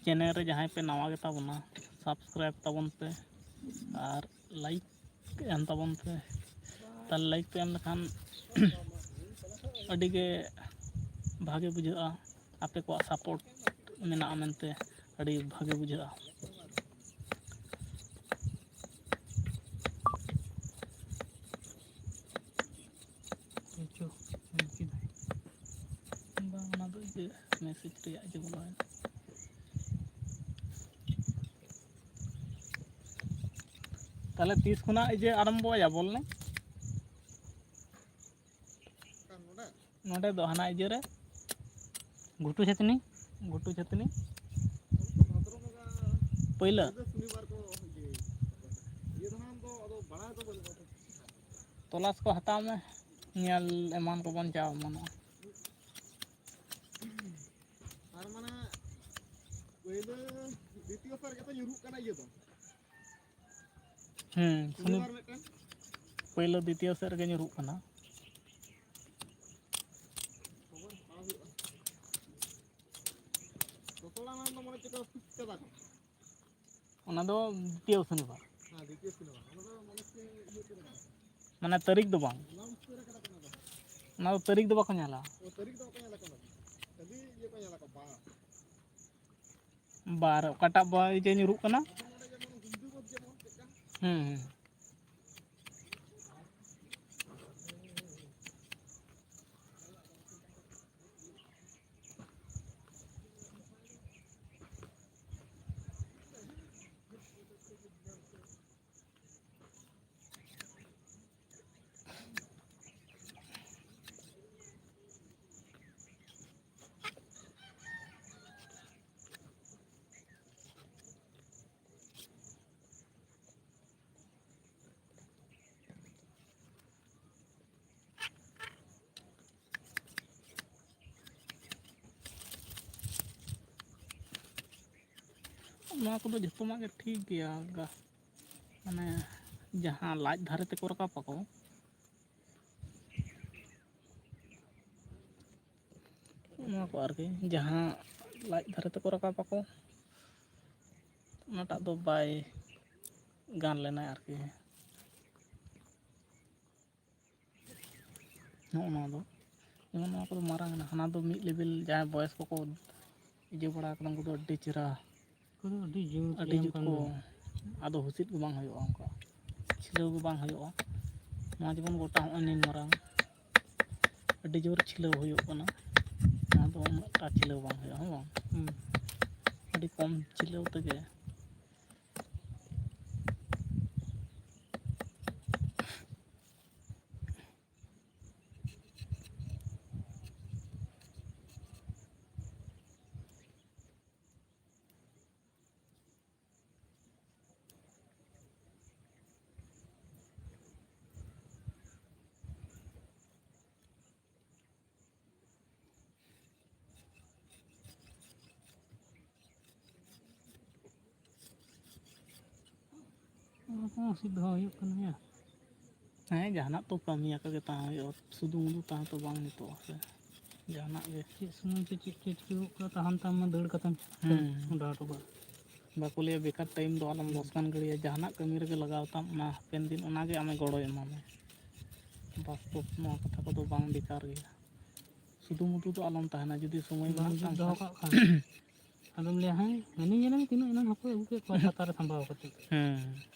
Channel ᱨᱮ ᱡᱟᱦᱟᱸᱭ ᱯᱮ ᱱᱟᱣᱟ ᱜᱮᱛᱟ ᱵᱚᱱᱟ, subscribe ᱛᱟᱵᱚᱱ ᱯᱮ ᱟᱨ like ᱮᱢ ᱛᱟᱵᱚᱱ ᱯᱮ᱾ ᱛᱟᱦᱞᱮ like ᱯᱮ ᱮᱢ ᱞᱮᱠᱷᱟᱱ ᱟᱹᱰᱤ ᱜᱮ ᱵᱷᱟᱜᱮ ᱵᱩᱡᱷᱟᱹᱜᱼᱟ, ᱟᱯᱮ ᱠᱚᱣᱟᱜ support ᱢᱮᱱᱟᱜᱼᱟ ᱢᱮᱱᱛᱮ ᱟᱹᱰᱤ ᱵᱷᱟᱜᱮ ᱵᱩᱡᱷᱟᱹᱜᱼᱟ᱾ ᱪᱚ, ᱚᱞ ᱠᱮᱫᱟᱭ᱾ ᱵᱟᱝ, ᱚᱱᱟ ᱫᱚ ᱤᱭᱟᱹ message ᱨᱮᱭᱟᱜ ᱤᱭᱟᱹ ᱵᱚᱞᱚᱭᱮᱱᱟ᱾ ᱛᱟᱦᱞᱮ ᱛᱤᱥ ᱠᱷᱚᱱᱟᱜ ᱤᱭᱟᱹ ᱟᱨᱟᱢᱵᱚᱭᱟ ᱵᱚᱞ ᱮᱱᱮᱡ? ᱱᱚᱰᱮ ᱫᱚ ᱦᱟᱱᱟ ᱤᱭᱟᱹ ᱨᱮ, ᱜᱷᱩᱴᱩ ᱪᱷᱟᱹᱛᱱᱤ, ᱜᱷᱩᱴᱩ ᱪᱷᱟᱹᱛᱱᱤ᱾ ᱯᱟᱹᱭᱞᱟᱹ᱾ ᱛᱚᱞᱟᱥ ᱠᱚ ᱦᱟᱛᱟᱣ ᱢᱮ, ᱧᱮᱞ ᱮᱢᱟᱱ ᱠᱚᱵᱚᱱ ᱪᱟ ᱚᱢᱚᱱᱚᱜᱼᱟ᱾ ᱟᱨ ᱢᱟᱱᱮ ᱯᱟᱹᱭᱞᱟᱹ ᱫᱤᱛᱤᱭᱚ ᱥᱮᱫ ᱨᱮᱜᱮ ᱛᱚ ᱧᱩᱨᱩᱜ ᱠᱟᱱᱟ ᱤᱭᱟᱹ ᱫᱚ᱾ ᱦᱩᱸ, ᱥᱩᱱᱤ-, ᱥᱩᱱᱤᱵᱟᱨ ᱢᱤᱫᱴᱮᱱ᱾ ᱯᱟᱹᱭᱞᱟᱹ ᱫᱤᱛᱤᱭᱚ ᱥᱮᱫ ᱨᱮᱜᱮ ᱧᱩᱨᱩᱜ ᱠᱟᱱᱟ᱾ ᱠᱷᱚᱵᱚᱨ ᱦᱟᱛᱟᱣ ᱦᱩᱭᱩᱜᱼᱟ᱾ ᱛᱷᱚᱲᱟ ᱜᱟᱱ ᱫᱚ ᱢᱟᱱᱮ ᱪᱮᱫ ᱞᱮᱠᱟ ᱯᱷᱤᱠᱥ ᱠᱟᱫᱟ ᱠᱚ? ᱚᱱᱟ ᱫᱚ ᱫᱤᱛᱤᱭᱚ ᱥᱚᱱᱤᱵᱟᱨ᱾ ᱦᱮᱸ, ᱫᱤᱛᱤᱭᱚ ᱥᱚᱱᱤᱵᱟᱨ᱾ ᱚᱱᱟ ᱫᱚ ᱢᱟᱱᱮ ᱪᱮᱫ ᱤᱭᱟᱹ ᱠᱚᱨᱮ ᱠᱟᱱᱟ? ᱢᱟᱱᱮ ᱛᱟᱹᱨᱤᱠᱷ ᱫᱚ ᱵᱟᱝ᱾ ᱚᱱᱟ ᱩᱥᱟᱹᱨᱟ ᱠᱟᱫᱟ ᱠᱚ ᱚᱱᱟ ᱫᱚ᱾ ᱚᱱᱟ ᱫᱚ ᱛᱟᱹᱨᱤᱠᱷ ᱫᱚ ᱵᱟᱠᱚ ᱧᱮᱞᱟ᱾ ᱚ, ᱛᱟᱹᱨᱤᱠᱷ ᱫᱚ ᱵᱟᱠᱚ ᱧᱮᱞᱟ ᱠᱚ ᱚᱱᱟ ᱫᱚ᱾ ᱠᱷᱟᱹᱞᱤ ᱤᱭᱟᱹ ᱠᱚ ᱧᱮᱞᱟ ᱠᱚ, ᱵᱟᱨ᱾ ᱵᱟᱨ, ᱚᱠᱟᱴᱟᱜ ᱵᱟᱭ ᱡᱮ ᱧᱩᱨᱩᱜ ᱠᱟᱱᱟ᱾ ᱟᱫᱚ ᱱᱚᱰᱮ ᱡᱮᱢᱚᱱ ᱦᱤᱱᱫᱩ ᱜᱚᱫ ᱡᱮᱢᱚᱱ ᱪᱮᱫ ᱞᱮᱠᱟ? ᱦᱩᱸ, ᱦᱩᱸ᱾ ᱱᱚᱣᱟ ᱠᱚᱫᱚ ᱡᱷᱚᱛᱚᱱᱟᱜ ᱜᱮ ᱴᱷᱤᱠ ᱜᱮᱭᱟ᱾ ᱜᱟ-, ᱢᱟᱱᱮ ᱡᱟᱦᱟᱸ ᱞᱟᱡ ᱫᱷᱟᱨᱮ ᱛᱮᱠᱚ ᱨᱟᱠᱟᱵ ᱟᱠᱚ, ᱱᱚᱣᱟ ᱠᱚ ᱟᱨᱠᱤ, ᱡᱟᱦᱟᱸ ᱞᱟᱡ ᱫᱷᱟᱨᱮ ᱛᱮᱠᱚ ᱨᱟᱠᱟᱵ ᱟᱠᱚ, ᱚᱱᱟᱴᱟᱜ ᱫᱚ ᱵᱟᱭ ᱜᱟᱱ ᱞᱮᱱᱟᱭ ᱟᱨᱠᱤ᱾ ᱱᱚᱜᱼᱚ ᱱᱚᱣᱟ ᱫᱚ, ᱡᱮᱢᱚᱱ ᱱᱚᱣᱟ ᱠᱚᱫᱚ ᱢᱟᱨᱟᱝ ᱮᱱᱟ, ᱦᱟᱱᱟ ᱫᱚ ᱢᱤᱫ ᱞᱮᱵᱮᱞ ᱡᱟᱦᱟᱸᱭ ᱵᱚᱭᱚᱥ ᱠᱚᱠᱚ ᱤᱭᱟᱹ ᱵᱟᱲᱟ ᱟᱠᱟᱫᱟ, ᱩᱱᱠᱩ ᱫᱚ ᱟᱹᱰᱤ ᱪᱮᱦᱨᱟ, ᱩᱱᱠᱩ ᱫᱚ ᱟᱹᱰᱤ ᱡᱳᱨ ᱟᱹᱰᱤ ᱵᱮᱭᱟᱢ ᱡᱩᱛ ᱠᱟᱱ ᱠᱚ, ᱫᱚ᱾ ᱟᱫᱚ ᱦᱩᱥᱤᱫ ᱜᱮ ᱵᱟᱝ ᱦᱩᱭᱩᱜᱼᱟ, ᱚᱱᱠᱟ ᱪᱷᱤᱞᱟᱹᱣ ᱜᱮ ᱵᱟᱝ ᱦᱩᱭᱩᱜᱼᱟ᱾ ᱱᱚᱣᱟ ᱡᱮᱢᱚᱱ ᱜᱚᱴᱟ ᱦᱚᱸᱜᱼᱚᱭ ᱱᱤᱱ ᱢᱟᱨᱟᱝ, ᱟᱹᱰᱤ ᱡᱳᱨ ᱪᱷᱤᱞᱟᱹᱣ ᱦᱩᱭᱩᱜ ᱠᱟᱱᱟ, ᱱᱚᱣᱟ ᱫᱚ ᱩᱱᱟᱹᱜ ᱴᱟ ᱪᱷᱤᱞᱟᱹᱣ ᱵᱟᱝ ᱦᱩᱭᱩᱜᱼᱟ, ᱦᱮᱸ ᱵᱟᱝ? ᱦᱩᱸ᱾ ᱟᱹᱰᱤ ᱠᱚᱢ ᱪᱷᱤᱞᱟᱹᱣ ᱛᱮᱜᱮ᱾ ᱚᱱᱟ ᱠᱚᱦᱚᱸ ᱥᱤᱫ ᱫᱚᱦᱚ ᱦᱩᱭᱩᱜ ᱠᱟᱱ ᱜᱮᱭᱟ᱾ ᱦᱮᱸ, ᱡᱟᱦᱟᱱᱟᱜ ᱛᱚ ᱠᱟᱹᱢᱤᱭᱟᱠᱟ ᱜᱮ ᱛᱟᱦᱮᱸ ᱦᱩᱭᱩᱜᱼᱟ, ᱥᱩᱫᱷᱩ ᱢᱩᱫᱷᱩ ᱛᱟᱦᱮᱸ ᱛᱚ ᱵᱟᱝ ᱱᱤᱛᱚᱜ ᱥᱮ᱾ ᱡᱟᱦᱟᱱᱟᱜ ᱜᱮ᱾ ᱪᱮᱫ ᱥᱚᱢᱚᱭ ᱪᱚ ᱪᱮᱫ ᱪᱚ ᱪᱤᱠᱟᱹᱜᱚᱜ ᱠᱟᱱᱟ, ᱛᱟᱦᱟᱱ ᱛᱟᱢ ᱢᱟ ᱫᱟᱹᱲ ᱠᱟᱛᱮᱢ ᱦᱩᱸ᱾ ᱢᱚᱰᱟ ᱦᱚᱴᱚ ᱠᱟᱜᱼᱟ᱾ ᱵᱟᱠᱚ ᱞᱟᱹᱭᱟ ᱵᱮᱠᱟᱨ ᱴᱟᱭᱤᱢ ᱫᱚ ᱟᱞᱚᱢ ᱞᱚᱥᱠᱟᱱ ᱜᱤᱰᱤᱭᱟ, ᱡᱟᱦᱟᱱᱟᱜ ᱠᱟᱹᱢᱤ ᱨᱮᱜᱮ ᱞᱟᱜᱟᱣ ᱛᱟᱢ, ᱚᱱᱟ ᱦᱟᱯᱮᱱ ᱫᱤᱱ ᱚᱱᱟᱜᱮ ᱟᱢᱮ ᱜᱚᱲᱚᱭ ᱮᱢᱟᱢᱟ᱾ ᱵᱟᱥᱛᱚᱵ ᱱᱚᱣᱟ ᱠᱟᱛᱷᱟ ᱠᱚᱫᱚ ᱵᱟᱝ ᱵᱮᱠᱟᱨ ᱜᱮᱭᱟ᱾ ᱥᱩᱫᱷᱩ ᱢᱩᱫᱷᱩ ᱫᱚ ᱟᱞᱚᱢ ᱛᱟᱦᱮᱱᱟ, ᱡᱩᱫᱤ ᱥᱚᱢᱚᱭ ᱵᱟᱝ ᱢᱮᱱᱟᱜ ᱡᱩᱫᱤ ᱛᱟᱢ ᱫᱚᱦᱚ ᱠᱷᱟᱱ᱾ ᱠᱟᱜ ᱠᱷᱟᱱ, ᱟᱫᱚᱢ ᱞᱟᱹᱭᱟ, "ᱦᱮᱸ, ᱦᱟᱹᱱᱤᱧ ᱧᱮᱞᱮᱢ ᱛᱤᱱᱟᱹᱜ ᱮᱱᱟᱝ ᱦᱟᱹᱠᱩᱭ ᱟᱹᱜᱩ ᱠᱮᱫ ᱠᱚᱣᱟ ᱪᱷᱟᱛᱟ ᱨᱮ ᱥᱟᱢᱵᱟᱣ ᱠᱟᱛᱮ᱾" ᱦᱮᱸ,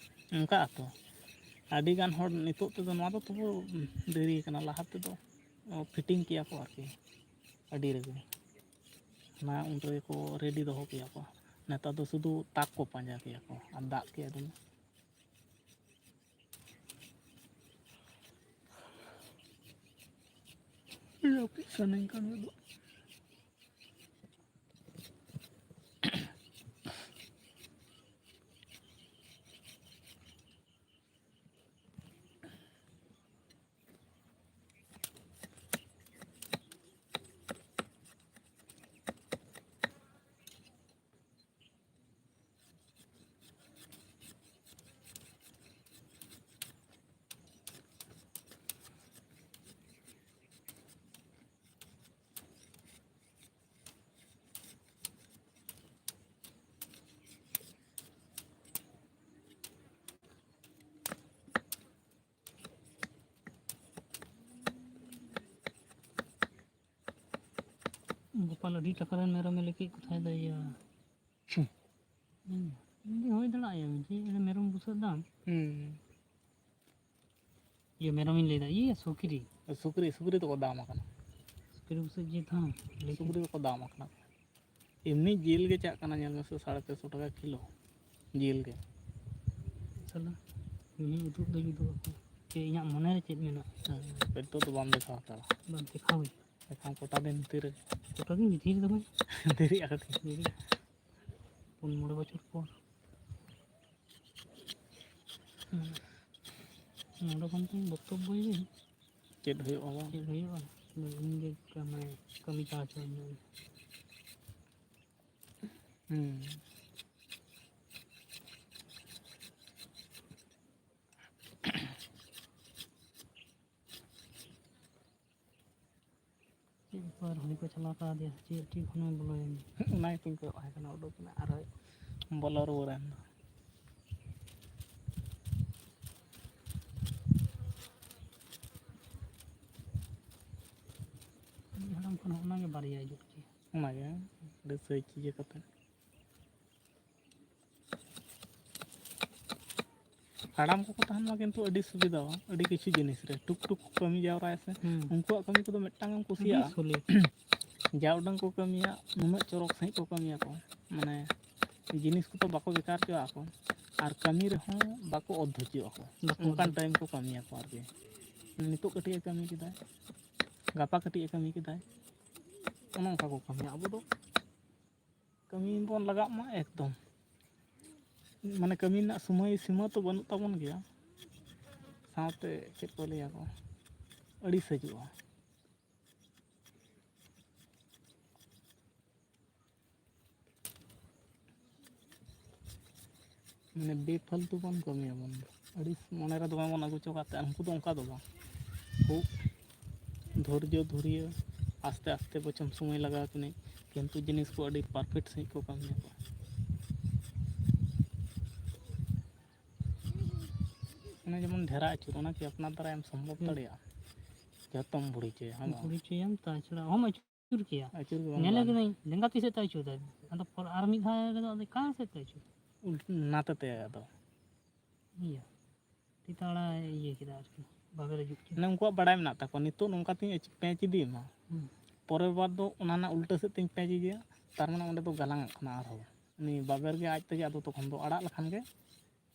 ᱚᱱᱠᱟ ᱟᱛᱚ᱾ ᱟᱹᱰᱤ ᱜᱟᱱ ᱦᱚᱲ ᱱᱤᱛᱚᱜ ᱛᱮᱫᱚ ᱱᱚᱣᱟ ᱫᱚ ᱛᱚᱵᱩ ᱫᱮᱨᱤ ᱠᱟᱱᱟ, ᱞᱟᱦᱟ ᱛᱮᱫᱚ ᱚ, ᱯᱷᱤᱴᱤᱝ ᱠᱮᱭᱟ ᱠᱚ ᱟᱨᱠᱤ ᱟᱹᱰᱤ ᱨᱮᱜᱮ᱾ ᱚᱱᱟ ᱩᱱ ᱨᱮᱜᱮ ᱠᱚ ᱨᱮᱰᱤ ᱫᱚᱦᱚ ᱠᱮᱭᱟ ᱠᱚ᱾ ᱱᱮᱛᱟᱨ ᱫᱚ ᱥᱩᱫᱷᱩ ᱛᱟᱠ ᱠᱚ ᱯᱟᱸᱡᱟ ᱠᱮᱭᱟ ᱠᱚ ᱟᱨ ᱫᱟᱜ ᱠᱮᱭᱟ ᱫᱚᱢᱮ᱾ ᱡᱟᱹᱯᱤᱫ ᱥᱟᱱᱟᱧ ᱠᱟᱱ ᱜᱚᱫᱚᱜ᱾ ᱜᱳᱯᱟᱞ ᱟᱹᱰᱤ ᱴᱟᱠᱟ ᱨᱮᱱ ᱢᱮᱨᱚᱢᱮ ᱞᱟᱹᱜᱤᱫ ᱠᱚ ᱛᱟᱦᱮᱸ ᱫᱚ ᱤᱭᱟᱹ᱾ ᱦᱩᱸ᱾ ᱦᱩᱸ᱾ ᱤᱧ ᱫᱚ ᱦᱩᱭ ᱫᱟᱲᱮᱭᱟᱜᱼᱟ, ᱡᱮ ᱮᱨ ᱢᱮᱨᱚᱢ ᱵᱩᱥᱟᱹᱜ ᱫᱟᱢ᱾ ᱦᱩᱸ᱾ ᱤᱭᱟᱹ, ᱢᱮᱨᱚᱢᱤᱧ ᱞᱟᱹᱭᱫᱟ, ᱤᱭᱟᱹ, ᱥᱩᱠᱨᱤ᱾ ᱥᱩᱠᱨᱤ, ᱥᱩᱠᱨᱤ ᱫᱚᱠᱚ ᱫᱟᱢ ᱟᱠᱟᱱᱟ᱾ ᱥᱩᱠᱨᱤ ᱵᱩᱥᱟᱹᱜ ᱡᱤᱞ ᱦᱚᱸ ᱞᱟᱹᱭ ᱥᱩᱠᱨᱤ ᱫᱚᱠᱚ ᱫᱟᱢ ᱟᱠᱟᱱᱟ᱾ ᱮᱢᱱᱤ ᱡᱤᱞ ᱜᱮ ᱪᱟᱜ ᱠᱟᱱᱟ, ᱧᱮᱞ ᱢᱮᱥᱮ, ᱥᱟᱲᱮ ᱯᱮ ᱥᱚ ᱴᱟᱠᱟ ᱠᱤᱞᱳ ᱡᱤᱞ ᱜᱮ᱾ ᱥᱟᱞᱟ, ᱢᱤᱦᱩ ᱩᱫᱩᱜ ᱫᱚᱧ ᱩᱫᱩᱜ ᱟᱠᱚ᱾ ᱪᱮᱫ ᱤᱧᱟᱹᱜ ᱢᱚᱱᱮ ᱨᱮ ᱪᱮᱫ ᱢᱮᱱᱟᱜᱼᱟ? ᱦᱮᱸ, ᱱᱤᱛᱚᱜ ᱫᱚ ᱵᱟᱢ ᱫᱮᱠᱷᱟᱣ ᱦᱟᱛᱟᱲᱟ᱾ ᱵᱟᱝ ᱫᱮᱠᱷᱟᱣ ᱦᱩᱭ᱾ ᱮᱠᱷᱟᱱ ᱠᱚᱴᱟ ᱫᱤᱱ ᱵᱷᱤᱛᱤᱨ ᱨᱮ᱾ ᱠᱚᱴᱟ ᱫᱤᱱ ᱵᱷᱤᱛᱤᱨ ᱨᱮᱫᱚ ᱵᱟᱝ᱾ ᱫᱮᱨᱤᱜᱼᱟ ᱠᱟᱹᱴᱤᱡ᱾ ᱫᱮᱨᱤᱜᱼᱟ᱾ ᱯᱩᱱ ᱢᱚᱬᱮ ᱵᱚᱪᱷᱚᱨ ᱯᱚᱨ᱾ ᱦᱩᱸ᱾ ᱱᱚᱰᱮ ᱠᱷᱚᱱ ᱛᱤᱧ ᱵᱚᱠᱛᱚᱵᱵᱚᱭ ᱵᱤᱱ᱾ ᱪᱮᱫ ᱦᱩᱭᱩᱜᱼᱟ ᱵᱟᱝ? ᱪᱮᱫ ᱦᱩᱭᱩᱜᱼᱟ? ᱤᱧ ᱜᱮ ᱢᱟᱱᱮ ᱠᱟᱹᱢᱤ ᱪᱟᱞᱟᱣ ᱦᱚᱪᱚᱣᱟᱹᱧ ᱢᱮ᱾ ᱦᱩᱸ᱾ ᱪᱮᱫ ᱵᱮᱯᱟᱨ, ᱦᱩᱭ ᱠᱚ ᱪᱟᱞᱟᱣ ᱠᱟᱣᱫᱮᱭᱟ ᱥᱮ ᱪᱮᱫ? ᱴᱷᱤᱠ ᱦᱚᱸ ᱵᱚᱞᱚᱭᱮᱱ᱾ ᱚᱱᱟ ᱜᱮᱛᱚᱧ ᱠᱚᱭᱚᱜ ᱟᱭ ᱠᱟᱱᱟ, ᱩᱰᱩᱠ ᱮᱱᱟ ᱟᱨᱦᱚᱸ ᱵᱚᱞᱚ ᱨᱩᱣᱟᱹᱲ ᱮᱱ ᱫᱚ᱾ ᱩᱱᱤ ᱦᱟᱲᱟᱢ ᱠᱷᱚᱱ ᱦᱚᱸ ᱚᱱᱟᱜᱮ ᱵᱟᱨᱭᱟ ᱦᱤᱡᱩᱜ ᱠᱟᱱᱟ᱾ ᱚᱱᱟᱜᱮ ᱟᱹᱰᱤ ᱥᱟᱹᱭ ᱪᱤᱭᱟᱹ ᱠᱟᱛᱮ᱾ ᱦᱟᱲᱟᱢ ᱠᱚᱠᱚ ᱛᱟᱦᱮᱱ ᱢᱟ ᱠᱤᱱᱛᱩ ᱟᱹᱰᱤ ᱥᱩᱵᱤᱫᱷᱟᱣᱟ, ᱟᱹᱰᱤ ᱠᱤᱪᱷᱩ ᱡᱤᱱᱤᱥ ᱨᱮ ᱴᱩᱠ ᱴᱩᱠ ᱠᱚ ᱠᱟᱹᱢᱤ ᱡᱟᱣᱨᱟᱭᱟ ᱥᱮ᱾ ᱦᱩᱸ᱾ ᱩᱱᱠᱩᱣᱟᱜ ᱠᱟᱹᱢᱤ ᱠᱚᱫᱚ ᱢᱤᱫᱴᱟᱝ ᱮᱢ ᱟᱹᱰᱤ ᱠᱩᱥᱤᱭᱟᱜᱼᱟ᱾ ᱥᱩᱞᱮᱠ᱾ ᱡᱟ ᱩᱰᱟᱹᱝ ᱠᱚ ᱠᱟᱹᱢᱤᱭᱟ, ᱩᱱᱟᱹᱜ ᱪᱚᱨᱚᱠ ᱥᱟᱺᱦᱤᱡ ᱠᱚ ᱠᱟᱹᱢᱤᱭᱟᱠᱚ, ᱢᱟᱱᱮ ᱡᱤᱱᱤᱥ ᱠᱚᱫᱚ ᱵᱟᱠᱚ ᱵᱮᱠᱟᱨ ᱦᱚᱪᱚᱣᱟᱜᱼᱟ ᱠᱚ, ᱟᱨ ᱠᱟᱹᱢᱤ ᱨᱮᱦᱚᱸ ᱵᱟᱠᱚ ᱚᱛ ᱦᱚᱪᱚᱣᱟᱜᱼᱟ ᱠᱚ᱾ ᱵᱟᱠᱚ ᱚᱱᱠᱟᱱ ᱚᱛ ᱴᱟᱭᱤᱢ ᱠᱚ ᱠᱟᱹᱢᱤᱭᱟᱠᱚ ᱟᱨᱠᱤ᱾ ᱱᱤᱛᱚᱜ ᱠᱟᱹᱴᱤᱡ ᱮ ᱠᱟᱹᱢᱤ ᱠᱮᱫᱟᱭ, ᱜᱟᱯᱟ ᱠᱟᱹᱴᱤᱡ ᱮ ᱠᱟᱹᱢᱤ ᱠᱮᱫᱟᱭ, ᱚᱱᱮ ᱚᱱᱠᱟ ᱠᱚ ᱠᱟᱹᱢᱤᱭᱟ᱾ ᱟᱵᱚ ᱫᱚ ᱠᱟᱹᱢᱤ ᱵᱚᱱ ᱞᱟᱜᱟᱜ ᱢᱟ ᱮᱠᱫᱚᱢ, ᱢᱟᱱᱮ ᱠᱟᱹᱢᱤ ᱨᱮᱱᱟᱜ ᱥᱚᱢᱚᱭ ᱥᱤᱢᱟᱹ ᱛᱚ ᱵᱟᱹᱱᱩᱜ ᱛᱟᱵᱚᱱ ᱜᱮᱭᱟ, ᱥᱟᱶᱛᱮ ᱪᱮᱫ ᱠᱚ ᱞᱟᱹᱭᱟ ᱠᱚ, ᱟᱹᱲᱤᱥ ᱦᱤᱡᱩᱜᱼᱟ᱾ ᱢᱟᱱᱮ ᱵᱮᱯᱷᱟᱞᱛᱩ ᱵᱚᱱ ᱠᱟᱹᱢᱤᱭᱟᱵᱚᱱ, ᱟᱹᱲᱤᱥ ᱢᱚᱱᱮ ᱨᱮ ᱫᱚᱢᱮ ᱵᱚᱱ ᱟᱹᱜᱩ ᱦᱚᱪᱚ ᱠᱟᱜ ᱛᱮ᱾ ᱩᱱᱠᱩ ᱫᱚ ᱚᱱᱠᱟ ᱫᱚ ᱵᱟᱝ, ᱠᱷᱩᱵ ᱫᱷᱳᱨᱡᱚ ᱫᱷᱩᱨᱭᱟᱹ, ᱟᱥᱛᱮ ᱟᱥᱛᱮ ᱵᱚᱪᱚᱝ ᱥᱚᱢᱚᱭ ᱞᱟᱜᱟᱣ ᱠᱤᱱᱟᱹ, ᱠᱤᱱᱛᱩ ᱡᱤᱱᱤᱥ ᱠᱚ ᱟᱹᱰᱤ perfect ᱥᱟᱺᱦᱤᱡ ᱠᱚ ᱠᱟᱹᱢᱤᱭᱟᱠᱚ᱾ ᱚᱱᱮ ᱡᱮᱢᱚᱱ ᱰᱷᱮᱨᱟ ᱟᱹᱪᱩᱨ, ᱚᱱᱟ ᱠᱤ ᱟᱯᱱᱟᱨ ᱫᱟᱨᱟᱭ ᱮᱢ ᱥᱚᱢᱵᱷᱚᱵ ᱦᱩᱸ᱾ ᱫᱟᱲᱮᱭᱟᱜᱼᱟ? ᱡᱚᱛᱚᱢ ᱵᱷᱩᱲᱤ ᱦᱚᱪᱚᱭᱟ, ᱦᱮᱸ ᱵᱟᱝ? ᱵᱷᱩᱲᱤ ᱦᱚᱪᱚᱭᱟᱢ, ᱛᱟᱪᱷᱟᱲᱟ ᱚᱦᱚᱢ ᱟᱹᱪᱩᱨ ᱠᱮᱭᱟ᱾ ᱟᱹᱪᱩᱨ ᱜᱮ ᱵᱟᱝ ᱧᱮᱞᱮ ᱜᱟᱱᱚᱜᱼᱟ᱾ ᱠᱟᱹᱫᱟᱹᱧ, ᱞᱮᱸᱜᱟ ᱛᱤ ᱥᱮᱫ ᱛᱮ ᱟᱹᱪᱩᱨ ᱫᱟᱭ, ᱟᱫᱚ ᱯᱚᱨ ᱟᱨ ᱢᱤᱫ ᱫᱷᱟᱣ ᱨᱮᱫᱚ ᱟᱫᱚ ᱚᱠᱟ ᱥᱮᱫ ᱛᱮ ᱟᱹᱪᱩᱨ? ᱩᱞ-, ᱱᱟᱛᱮ ᱛᱮ ᱟᱫᱚ᱾ ᱤᱭᱟᱹ, ᱛᱤ ᱛᱟᱲᱟ ᱤᱭᱟᱹ ᱠᱮᱫᱟ ᱟᱨᱠᱤ, ᱵᱟᱵᱮᱨ ᱮ ᱡᱩᱛ ᱠᱮᱫᱟ᱾ ᱢᱟᱱᱮ ᱩᱱᱠᱩᱣᱟᱜ ᱵᱟᱲᱟᱭ ᱢᱮᱱᱟᱜ ᱛᱟᱠᱚᱣᱟ, ᱱᱤᱛᱚᱜ ᱱᱚᱝᱠᱟ ᱛᱤᱧ ᱟᱹᱪᱩ-, ᱯᱮᱸᱪ ᱤᱫᱤᱭᱮᱢᱟ, ᱦᱩᱸ᱾ ᱯᱚᱨᱮᱨ ᱵᱟᱨ ᱫᱚ ᱚᱱᱟ ᱨᱮᱱᱟᱜ ᱩᱞᱴᱟᱹ ᱥᱮᱫ ᱛᱤᱧ ᱯᱮᱸᱪ ᱤᱫᱤᱭᱟ, ᱛᱟᱨ ᱢᱟᱱᱮ ᱚᱸᱰᱮ ᱫᱚ ᱜᱟᱞᱟᱝ ᱚᱜ ᱠᱟᱱᱟ ᱟᱨᱦᱚᱸ᱾ ᱩᱱᱤ ᱵᱟᱵᱮᱨ ᱜᱮ ᱟᱡ ᱛᱮᱜᱮ ᱟᱫᱚ ᱛᱚᱠᱷᱚᱱ ᱫᱚ ᱟᱲᱟᱜ ᱞᱮᱠᱷᱟᱱ ᱜᱮ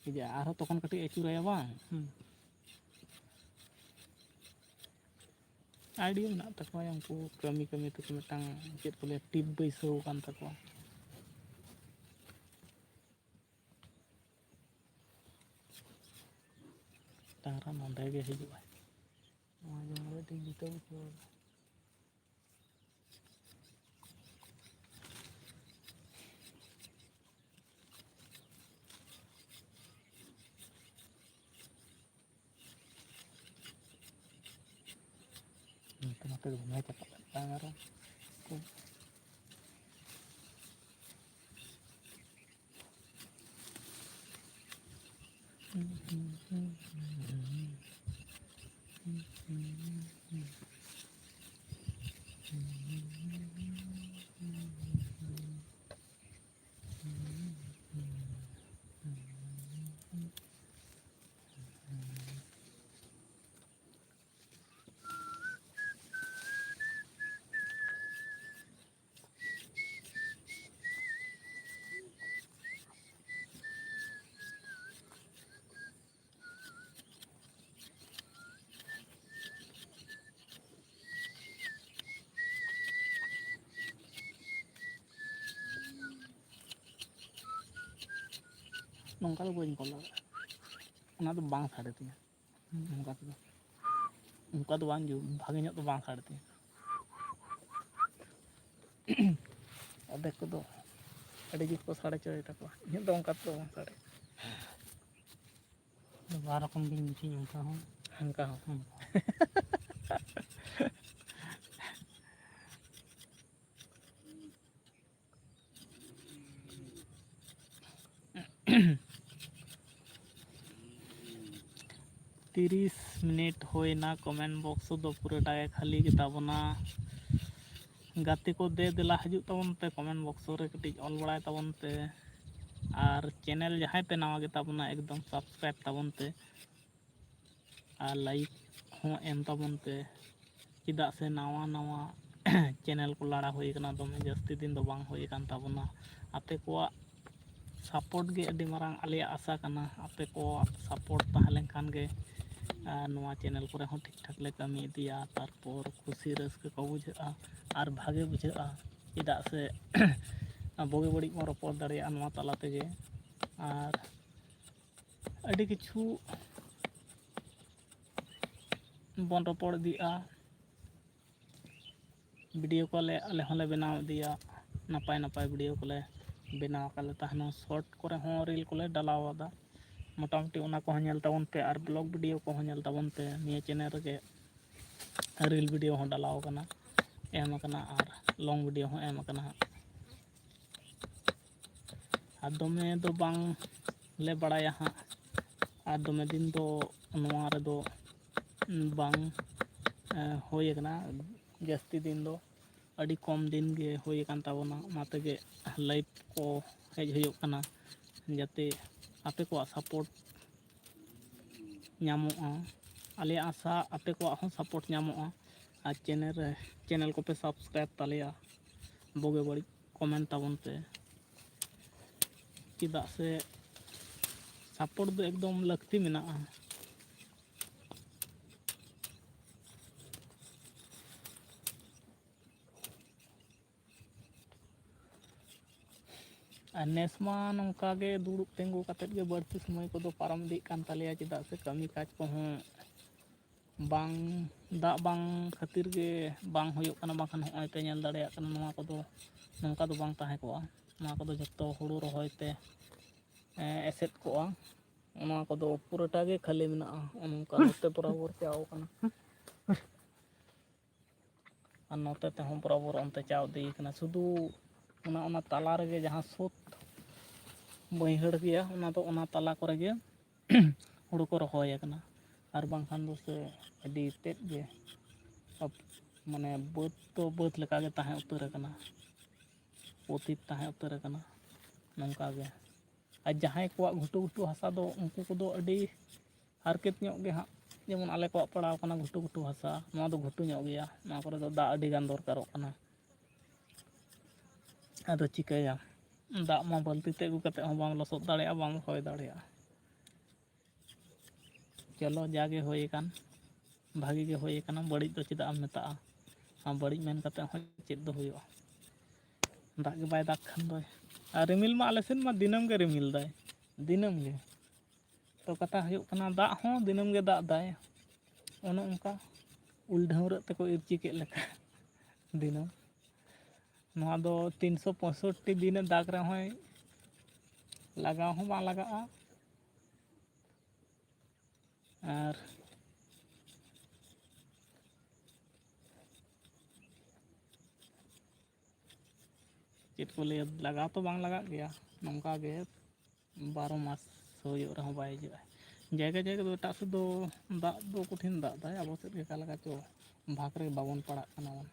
ᱤᱭᱟᱹ, ᱟᱨᱦᱚᱸ ᱛᱚᱠᱷᱚᱱ ᱠᱟᱹᱴᱤᱡ ᱟᱹᱪᱩᱨᱟᱭᱟ ᱵᱟᱝ? ᱦᱩᱸ᱾ Idea ᱢᱮᱱᱟᱜ ᱛᱟᱠᱚᱣᱟ ᱩᱱᱠᱩ, ᱠᱟᱹᱢᱤ ᱠᱟᱹᱢᱤ ᱛᱮᱠᱚ ᱢᱤᱫᱴᱟᱝ ᱪᱮᱫ ᱠᱚ ᱞᱟᱹᱭᱟ, ᱴᱤᱯ ᱵᱟᱹᱭᱥᱟᱹᱣ ᱟᱠᱟᱱ ᱛᱟᱠᱚᱣᱟ᱾ ᱰᱟᱝᱨᱟ ᱱᱚᱸᱰᱮ ᱜᱮ ᱦᱤᱡᱩᱜᱼᱟᱭ᱾ ᱱᱚᱣᱟ ᱡᱮᱢᱚᱱ ᱟᱹᱰᱤ ᱡᱩᱛᱟᱹ ᱵᱩᱡᱷᱟᱹᱣ᱾ ᱱᱚᱛᱮ ᱱᱚᱛᱮ ᱫᱚ ᱵᱟᱭ ᱪᱟᱯᱟᱫ ᱫᱟᱲᱮᱭᱟᱜᱼᱟ᱾ ᱢᱮᱨᱚᱢ ᱠᱚ᱾ ᱱᱚᱝᱠᱟ ᱫᱚ ᱵᱟᱹᱧ ᱠᱚᱞ ᱫᱟᱲᱮᱭᱟᱜᱼᱟ, ᱚᱱᱟ ᱫᱚ ᱵᱟᱝ ᱥᱟᱰᱮ ᱛᱤᱧᱟᱹ᱾ ᱚᱱᱠᱟ ᱛᱮᱫᱚ, ᱚᱱᱠᱟ ᱫᱚ ᱵᱟᱝ ᱡᱩ-, ᱵᱷᱟᱜᱮ ᱧᱚᱜ ᱫᱚ ᱵᱟᱝ ᱥᱟᱰᱮ ᱛᱤᱧᱟᱹ᱾ ᱟᱫᱷᱮᱠ ᱠᱚᱫᱚ ᱟᱹᱰᱤ ᱡᱳᱨ ᱠᱚ ᱥᱟᱰᱮ ᱦᱚᱪᱚᱭ ᱛᱟᱠᱚᱣᱟ, ᱤᱧᱟᱹᱜ ᱫᱚ ᱚᱱᱠᱟ ᱛᱮᱫᱚ ᱵᱟᱝ ᱥᱟᱰᱮ᱾ ᱵᱟᱨ ᱨᱚᱠᱚᱢ ᱜᱤᱧ ᱵᱩᱡᱷᱟᱹᱣ ᱚᱱᱠᱟ ᱦᱚᱸ᱾ ᱦᱟᱱᱠᱟ ᱦᱚᱸ᱾ ᱦᱩᱸ᱾ ᱛᱤᱨᱤᱥ ᱢᱤᱱᱤᱴ ᱦᱩᱭᱱᱟ, comment box ᱫᱚ ᱯᱩᱨᱟᱹᱴᱟ ᱜᱮ ᱠᱷᱟᱹᱞᱤ ᱜᱮᱛᱟ ᱵᱚᱱᱟ᱾ ᱜᱟᱛᱮ ᱠᱚ, ᱫᱮ ᱫᱮᱞᱟ ᱦᱤᱡᱩᱜ ᱛᱟᱵᱚᱱ ᱯᱮ, comment box ᱨᱮ ᱠᱟᱹᱴᱤᱡ ᱚᱞ ᱵᱟᱲᱟᱭ ᱛᱟᱵᱚᱱ ᱯᱮ᱾ ᱟᱨ channel ᱡᱟᱦᱟᱸᱭ ᱯᱮ ᱱᱟᱣᱟ ᱜᱮᱛᱟ ᱵᱚᱱᱟ, ᱮᱠᱫᱚᱢ subscribe ᱛᱟᱵᱚᱱ ᱯᱮ᱾ ᱟᱨ like ᱦᱚᱸ ᱮᱢ ᱛᱟᱵᱚᱱ ᱯᱮ, ᱪᱮᱫᱟᱜ ᱥᱮ ᱱᱟᱣᱟ ᱱᱟᱣᱟ channel ᱠᱚ ᱞᱟᱲᱟ ᱦᱩᱭ ᱠᱟᱱᱟ, ᱫᱚᱢᱮ ᱡᱟᱹᱥᱛᱤ ᱫᱤᱱ ᱫᱚ ᱵᱟᱝ ᱦᱩᱭ ᱟᱠᱟᱱ ᱛᱟᱵᱚᱱᱟ᱾ ᱟᱯᱮ ᱠᱚᱣᱟᱜ support ᱜᱮ ᱟᱹᱰᱤ ᱢᱟᱨᱟᱝ ᱟᱞᱮᱭᱟᱜ ᱟᱥᱟ ᱠᱟᱱᱟ᱾ ᱟᱯᱮ ᱠᱚᱣᱟᱜ support ᱛᱟᱦᱮᱸ ᱞᱮᱱᱠᱷᱟᱱ ᱜᱮ, ᱟᱨ ᱱᱚᱣᱟ channel ᱠᱚᱨᱮ ᱦᱚᱸ ᱴᱷᱤᱠ ᱴᱷᱟᱠ ᱞᱮ ᱠᱟᱹᱢᱤ ᱤᱫᱤᱭᱟ᱾ ᱛᱟᱨᱯᱚᱨ ᱠᱩᱥᱤ ᱨᱟᱹᱥᱠᱟᱹ ᱠᱚ ᱵᱩᱡᱷᱟᱹᱜᱼᱟ ᱟᱨ ᱵᱷᱟᱜᱮ ᱵᱩᱡᱷᱟᱹᱜᱼᱟ, ᱪᱮᱫᱟᱜ ᱥᱮ ᱵᱩᱜᱤ ᱵᱟᱹᱲᱤᱡ ᱵᱚᱱ ᱨᱚᱯᱚᱲ ᱫᱟᱲᱮᱭᱟᱜᱼᱟ ᱱᱚᱣᱟ ᱛᱟᱞᱟ ᱛᱮᱜᱮ᱾ ᱟᱨ ᱟᱹᱰᱤ ᱠᱤᱪᱷᱩ ᱵᱚᱱ ᱨᱚᱯᱚᱲ ᱤᱫᱤᱜᱼᱟ᱾ video ᱠᱚ ᱟᱞᱮ, ᱟᱞᱮ ᱦᱚᱸᱞᱮ ᱵᱮᱱᱟᱣ ᱤᱫᱤᱭᱟ, ᱱᱟᱯᱟᱭ ᱱᱟᱯᱟᱭ video ᱠᱚᱞᱮ ᱵᱮᱱᱟᱣ ᱟᱠᱟᱫ ᱞᱮ ᱛᱟᱦᱮᱱᱟ᱾ short ᱠᱚᱨᱮ ᱦᱚᱸ reel ᱠᱚᱞᱮ ᱰᱟᱞᱟᱣ ᱟᱠᱟᱫᱟ, ᱢᱚᱴᱟᱢᱩᱴᱤ ᱚᱱᱟ ᱠᱚᱦᱚᱸ ᱧᱮᱞ ᱛᱟᱵᱚᱱ ᱯᱮ᱾ ᱟᱨ vlog video ᱠᱚᱦᱚᱸ ᱧᱮᱞ ᱛᱟᱵᱚᱱ ᱯᱮ, ᱱᱤᱭᱟᱹ channel ᱨᱮᱜᱮ reel video ᱦᱚᱸ ᱰᱟᱞᱟᱣ ᱟᱠᱟᱱᱟ᱾ ᱮᱢ ᱟᱠᱟᱱᱟ ᱟᱨ ᱞᱚᱝ ᱵᱷᱤᱰᱤᱭᱳ ᱦᱚᱸ ᱮᱢ ᱟᱠᱟᱱᱟ ᱦᱟᱸᱜ᱾ ᱟᱨ ᱫᱚᱢᱮ ᱫᱚ ᱵᱟᱝ ᱞᱮ ᱵᱟᱲᱟᱭᱟ ᱦᱟᱸᱜ, ᱟᱨ ᱫᱚᱢᱮ ᱫᱤᱱ ᱫᱚ ᱱᱚᱣᱟ ᱨᱮᱫᱚ ᱵᱟᱝ ᱦᱩᱭ ᱟᱠᱟᱱᱟ᱾ ᱡᱟᱹᱥᱛᱤ ᱫᱤᱱ ᱫᱚ ᱟᱹᱰᱤ ᱠᱚᱢ ᱫᱤᱱ ᱜᱮ ᱦᱩᱭ ᱟᱠᱟᱱ ᱛᱟᱵᱚᱱᱟ, ᱚᱱᱟ ᱛᱮᱜᱮ ᱞᱟᱭᱤᱵᱷ ᱠᱚ ᱦᱮᱡ ᱦᱩᱭᱩᱜ ᱠᱟᱱᱟ, ᱡᱟᱛᱮ ᱟᱯᱮ ᱠᱚᱣᱟᱜ ᱥᱟᱯᱳᱨᱴ ᱧᱟᱢᱚᱜᱼᱟ᱾ ᱟᱞᱮᱭᱟᱜ ᱟᱥᱟ ᱟᱯᱮ ᱠᱚᱣᱟᱜ ᱦᱚᱸ ᱥᱟᱯᱳᱨᱴ ᱧᱟᱢᱚᱜᱼᱟ᱾ ᱟᱨ ᱪᱮᱱᱮᱞ ᱨᱮ, ᱪᱮᱱᱮᱞ ᱠᱚᱯᱮ ᱥᱟᱵᱥᱠᱨᱟᱭᱤᱵᱽ ᱛᱟᱞᱮᱭᱟ, ᱵᱩᱜᱤ ᱵᱟᱹᱲᱤᱡ ᱠᱚᱢᱮᱱᱴ ᱛᱟᱵᱚᱱ ᱯᱮ, ᱪᱮᱫᱟᱜ ᱥᱮ ᱥᱟᱯᱳᱨᱴ ᱫᱚ ᱮᱠᱫᱚᱢ ᱞᱟᱹᱠᱛᱤ ᱢᱮᱱᱟᱜᱼᱟ᱾ ᱟᱨ ᱱᱮᱥ ᱢᱟ ᱱᱚᱝᱠᱟ ᱜᱮ ᱫᱩᱲᱩᱵ ᱛᱤᱸᱜᱩ ᱠᱟᱛᱮᱫ ᱜᱮ ᱵᱟᱹᱲᱛᱤ ᱥᱚᱢᱚᱭ ᱠᱚᱫᱚ ᱯᱟᱨᱚᱢ ᱤᱫᱤᱜ ᱠᱟᱱ ᱛᱟᱞᱮᱭᱟ, ᱪᱮᱫᱟᱜ ᱥᱮ ᱠᱟᱹᱢᱤ ᱠᱟᱡᱽ ᱠᱚᱦᱚᱸ ᱵᱟᱝ, ᱫᱟᱜ ᱵᱟᱝ ᱠᱷᱟᱹᱛᱤᱨ ᱜᱮ ᱵᱟᱝ ᱦᱩᱭᱩᱜ ᱠᱟᱱᱟ, ᱵᱟᱝᱠᱷᱟᱱ ᱦᱚᱸᱜᱼᱚᱭ ᱯᱮ ᱧᱮᱞ ᱫᱟᱲᱮᱭᱟᱜ ᱠᱟᱱᱟ, ᱱᱚᱣᱟ ᱠᱚᱫᱚ ᱱᱚᱝᱠᱟ ᱫᱚ ᱵᱟᱝ ᱛᱟᱦᱮᱸ ᱠᱚᱜᱼᱟ᱾ ᱱᱚᱣᱟ ᱠᱚᱫᱚ ᱡᱚᱛᱚ ᱦᱩᱲᱩ ᱨᱚᱦᱚᱭ ᱛᱮ, ᱮ, ᱮᱥᱮᱫ ᱠᱚᱜᱼᱟ᱾ ᱱᱚᱣᱟ ᱠᱚᱫᱚ ᱯᱩᱨᱟᱹᱴᱟ ᱜᱮ ᱠᱷᱟᱹᱞᱤ ᱢᱮᱱᱟᱜᱼᱟ᱾ ᱱᱚᱝᱠᱟ ᱱᱚᱛᱮ ᱵᱚᱨᱟᱵᱚᱨ ᱪᱟᱣ ᱠᱟᱱᱟ᱾ ᱟᱨ ᱱᱚᱛᱮ ᱛᱮᱦᱚᱸ ᱵᱚᱨᱟᱵᱚᱨ ᱚᱱᱛᱮ ᱪᱟᱣ ᱤᱫᱤ ᱠᱟᱱᱟ᱾ ᱥᱩᱫᱷᱩ ᱚᱱᱟ, ᱚᱱᱟ ᱛᱟᱞᱟ ᱨᱮᱜᱮ ᱡᱟᱦᱟᱸ ᱥᱩᱫ ᱵᱟᱹᱭᱦᱟᱹᱲ ᱜᱮᱭᱟ, ᱚᱱᱟ ᱫᱚ ᱚᱱᱟ ᱛᱟᱞᱟ ᱠᱚᱨᱮ ᱜᱮ ᱦᱩᱲᱩ ᱠᱚ ᱨᱚᱦᱚᱭ ᱟᱠᱟᱱᱟ᱾ ᱟᱨ ᱵᱟᱝᱠᱷᱟᱱ ᱫᱚ ᱥᱮ ᱟᱹᱰᱤ ᱛᱮᱫ ᱜᱮ ᱟᱯ-, ᱢᱟᱱᱮ ᱵᱟᱹᱫᱽ ᱫᱚ ᱵᱟᱹᱫᱽ ᱞᱮᱠᱟᱜᱮ ᱛᱟᱦᱮᱸ ᱩᱛᱟᱹᱨ ᱟᱠᱟᱱᱟ, ᱚᱛᱤᱛ ᱛᱟᱦᱮᱸ ᱩᱛᱟᱹᱨ ᱟᱠᱟᱱᱟ ᱱᱚᱝᱠᱟ ᱜᱮ᱾ ᱟᱨ ᱡᱟᱦᱟᱸᱭ ᱠᱚᱣᱟᱜ ᱜᱷᱩᱴᱩ ᱜᱷᱩᱴᱩ ᱦᱟᱥᱟ ᱫᱚ ᱩᱱᱠᱩ ᱠᱚᱫᱚ ᱟᱹᱰᱤ ᱦᱟᱨᱠᱮᱛ ᱧᱚᱜ ᱜᱮ ᱦᱟᱸᱜ, ᱡᱮᱢᱚᱱ ᱟᱞᱮ ᱠᱚᱣᱟᱜ ᱯᱟᱲᱟᱣ ᱠᱟᱱᱟ ᱜᱷᱩᱴᱩ ᱜᱷᱩᱴᱩ ᱦᱟᱥᱟ, ᱱᱚᱣᱟ ᱫᱚ ᱜᱷᱩᱴᱩ ᱧᱚᱜ ᱜᱮᱭᱟ, ᱱᱚᱣᱟ ᱠᱚᱨᱮ ᱫᱚ ᱫᱟᱜ ᱟᱹᱰᱤ ᱜᱟᱱ ᱫᱚᱨᱠᱟᱨᱚᱜ ᱠᱟᱱᱟ᱾ ᱟᱫᱚ ᱪᱤᱠᱟᱹᱭᱟ, ᱫᱟᱜ ᱢᱟ ᱵᱟᱹᱞᱛᱤ ᱛᱮ ᱟᱹᱜᱩ ᱠᱟᱛᱮᱫ ᱦᱚᱸ ᱵᱟᱢ ᱞᱚᱥᱚᱫ ᱫᱟᱲᱮᱭᱟᱜᱼᱟ, ᱵᱟᱢ ᱨᱚᱦᱚᱭ ᱫᱟᱲᱮᱭᱟᱜᱼᱟ᱾ ᱪᱚᱞᱚ, ᱡᱟᱜᱮ ᱦᱩᱭ ᱟᱠᱟᱱ, ᱵᱷᱟᱜᱮ ᱜᱮ ᱦᱩᱭ ᱟᱠᱟᱱᱟ, ᱵᱟᱹᱲᱤᱡ ᱫᱚ ᱪᱮᱫᱟᱜ ᱮᱢ ᱢᱮᱛᱟᱜᱼᱟ? ᱟᱢ ᱵᱟᱹᱲᱤᱡ ᱢᱮᱱ ᱠᱟᱛᱮᱫ ᱦᱚᱸ ᱪᱮᱫ ᱫᱚ ᱦᱩᱭᱩᱜᱼᱟ? ᱫᱟᱜ ᱜᱮ ᱵᱟᱭ ᱫᱟᱜ ᱠᱷᱟᱱ ᱫᱚᱭ᱾ ᱟᱨ ᱨᱤᱢᱤᱞ ᱢᱟ ᱟᱞᱮ ᱥᱮᱫ ᱢᱟ ᱫᱤᱱᱟᱹᱢ ᱜᱮ ᱨᱤᱢᱤᱞ ᱫᱟᱭ, ᱫᱤᱱᱟᱹᱢ ᱜᱮ᱾ ᱛᱚ ᱠᱟᱛᱷᱟ ᱦᱩᱭᱩᱜ ᱠᱟᱱᱟ, ᱫᱟᱜ ᱦᱚᱸ ᱫᱤᱱᱟᱹᱢ ᱜᱮ ᱫᱟᱜ ᱫᱟᱭ, ᱚᱱᱮ ᱚᱱᱠᱟ ᱩᱞ ᱰᱷᱟᱹᱣᱨᱟᱹᱜ ᱛᱮᱠᱚ ᱤᱨᱪᱤ ᱠᱮᱫ ᱞᱮᱠᱟ ᱫᱤᱱᱟᱹᱢ᱾ ᱱᱚᱣᱟ ᱫᱚ ᱛᱤᱱᱥᱚ ᱯᱚᱸᱭᱥᱚᱴᱴᱤ ᱫᱤᱱᱮ ᱫᱟᱜᱽ ᱨᱮᱦᱚᱸᱭ, ᱞᱟᱜᱟᱣ ᱦᱚᱸ ᱵᱟᱝ ᱞᱟᱜᱟᱜᱼᱟ᱾ ᱟᱨ ᱪᱮᱫ ᱠᱚ ᱞᱟᱹᱭᱟ, ᱞᱟᱜᱟᱣ ᱛᱚ ᱵᱟᱝ ᱞᱟᱜᱟᱜ ᱜᱮᱭᱟ, ᱱᱚᱝᱠᱟ ᱜᱮ ᱵᱟᱨᱚ ᱢᱟᱥ ᱦᱩᱭᱩᱜ ᱨᱮᱦᱚᱸ ᱵᱟᱭ ᱦᱤᱡᱩᱜᱼᱟ᱾ ᱡᱟᱭᱜᱟ ᱡᱟᱭᱜᱟ ᱫᱚ ᱮᱴᱟᱜ ᱥᱮᱫ ᱫᱚ ᱫᱟᱜ ᱫᱚ ᱠᱚᱴᱷᱤᱱ ᱫᱟᱜ ᱫᱟᱭ, ᱟᱵᱚ ᱥᱮᱫ ᱜᱮ ᱚᱠᱟ ᱞᱮᱠᱟ ᱪᱚ ᱵᱷᱟᱜᱽ ᱨᱮ ᱵᱟᱵᱚᱱ ᱯᱟᱲᱟᱜ ᱠᱟᱱᱟ ᱵᱚᱱ᱾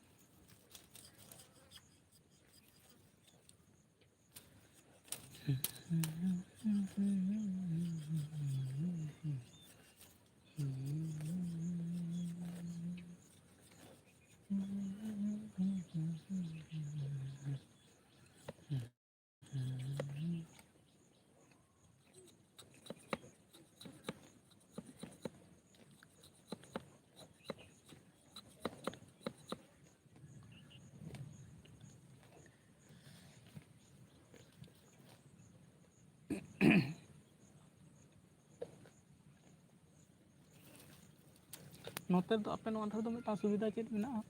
ᱱᱚᱛᱮ ᱫᱚ, ᱟᱯᱮ ᱱᱚᱣᱟ ᱫᱷᱟᱨᱮ ᱫᱚ ᱢᱤᱫᱴᱟᱝ ᱥᱩᱵᱤᱫᱷᱟ ᱪᱮᱫ ᱢᱮᱱᱟᱜᱼᱟ?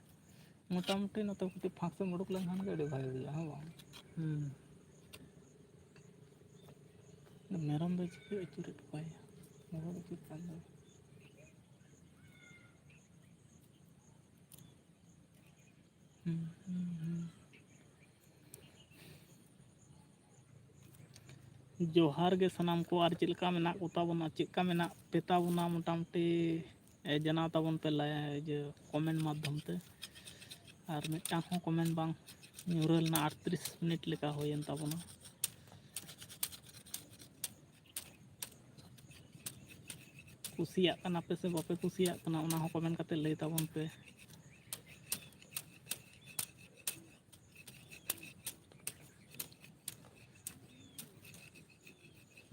ᱢᱚᱴᱟᱢᱩᱴᱤ ᱱᱚᱛᱮ ᱠᱟᱹᱴᱤᱡ ᱯᱷᱟᱸᱠ ᱥᱮᱫ ᱮᱢ ᱩᱰᱩᱠ ᱞᱮᱱᱠᱷᱟᱱ ᱜᱮ ᱟᱹᱰᱤ ᱵᱷᱟᱜᱮ ᱵᱩᱡᱷᱟᱹᱜᱼᱟ, ᱦᱮᱸ ᱵᱟᱝ? ᱦᱩᱸ᱾ ᱢᱮᱨᱚᱢ ᱫᱚᱭ ᱪᱤᱠᱟᱹ ᱟᱹᱪᱩᱨᱮᱫ ᱠᱚᱣᱟᱭ? ᱢᱮᱨᱚᱢ ᱟᱹᱪᱩᱨ ᱠᱟᱱ ᱫᱚ᱾ ᱦᱩᱸ, ᱦᱩᱸ, ᱦᱩᱸ᱾ ᱡᱚᱦᱟᱨ ᱜᱮ ᱥᱟᱱᱟᱢ ᱠᱚ᱾ ᱟᱨ ᱪᱮᱫ ᱞᱮᱠᱟ ᱢᱮᱱᱟᱜ ᱠᱚ ᱛᱟᱵᱚᱱᱟ, ᱪᱮᱫ ᱞᱮᱠᱟ ᱢᱮᱱᱟᱜ ᱯᱮ ᱛᱟᱵᱚᱱᱟ, ᱢᱚᱴᱟᱢᱩᱴᱤ, ᱮ, ᱡᱟᱱᱟᱣ ᱛᱟᱵᱚᱱ ᱯᱮ ᱞᱟᱭ-, ᱤᱭᱟᱹ, ᱠᱚᱢᱮᱱᱴ ᱢᱟᱫᱽᱫᱷᱚᱢ ᱛᱮ᱾ ᱟᱨ ᱢᱤᱫᱴᱟᱝ ᱦᱚᱸ ᱠᱚᱢᱮᱱᱴ ᱵᱟᱝ ᱧᱩᱨᱦᱟᱹ ᱞᱮᱱᱟ ᱟᱴᱛᱨᱤᱥ ᱢᱤᱱᱤᱴ ᱞᱮᱠᱟ ᱦᱩᱭᱮᱱ ᱛᱟᱵᱚᱱᱟ᱾ ᱠᱩᱥᱤᱭᱟᱜ ᱠᱟᱱᱟ ᱯᱮ ᱥᱮ ᱵᱟᱯᱮ ᱠᱩᱥᱤᱭᱟᱜ ᱠᱟᱱᱟ, ᱚᱱᱟ ᱦᱚᱸ ᱠᱚᱢᱮᱱᱴ ᱠᱟᱛᱮ ᱞᱟᱹᱭ ᱛᱟᱵᱚᱱ ᱯᱮ᱾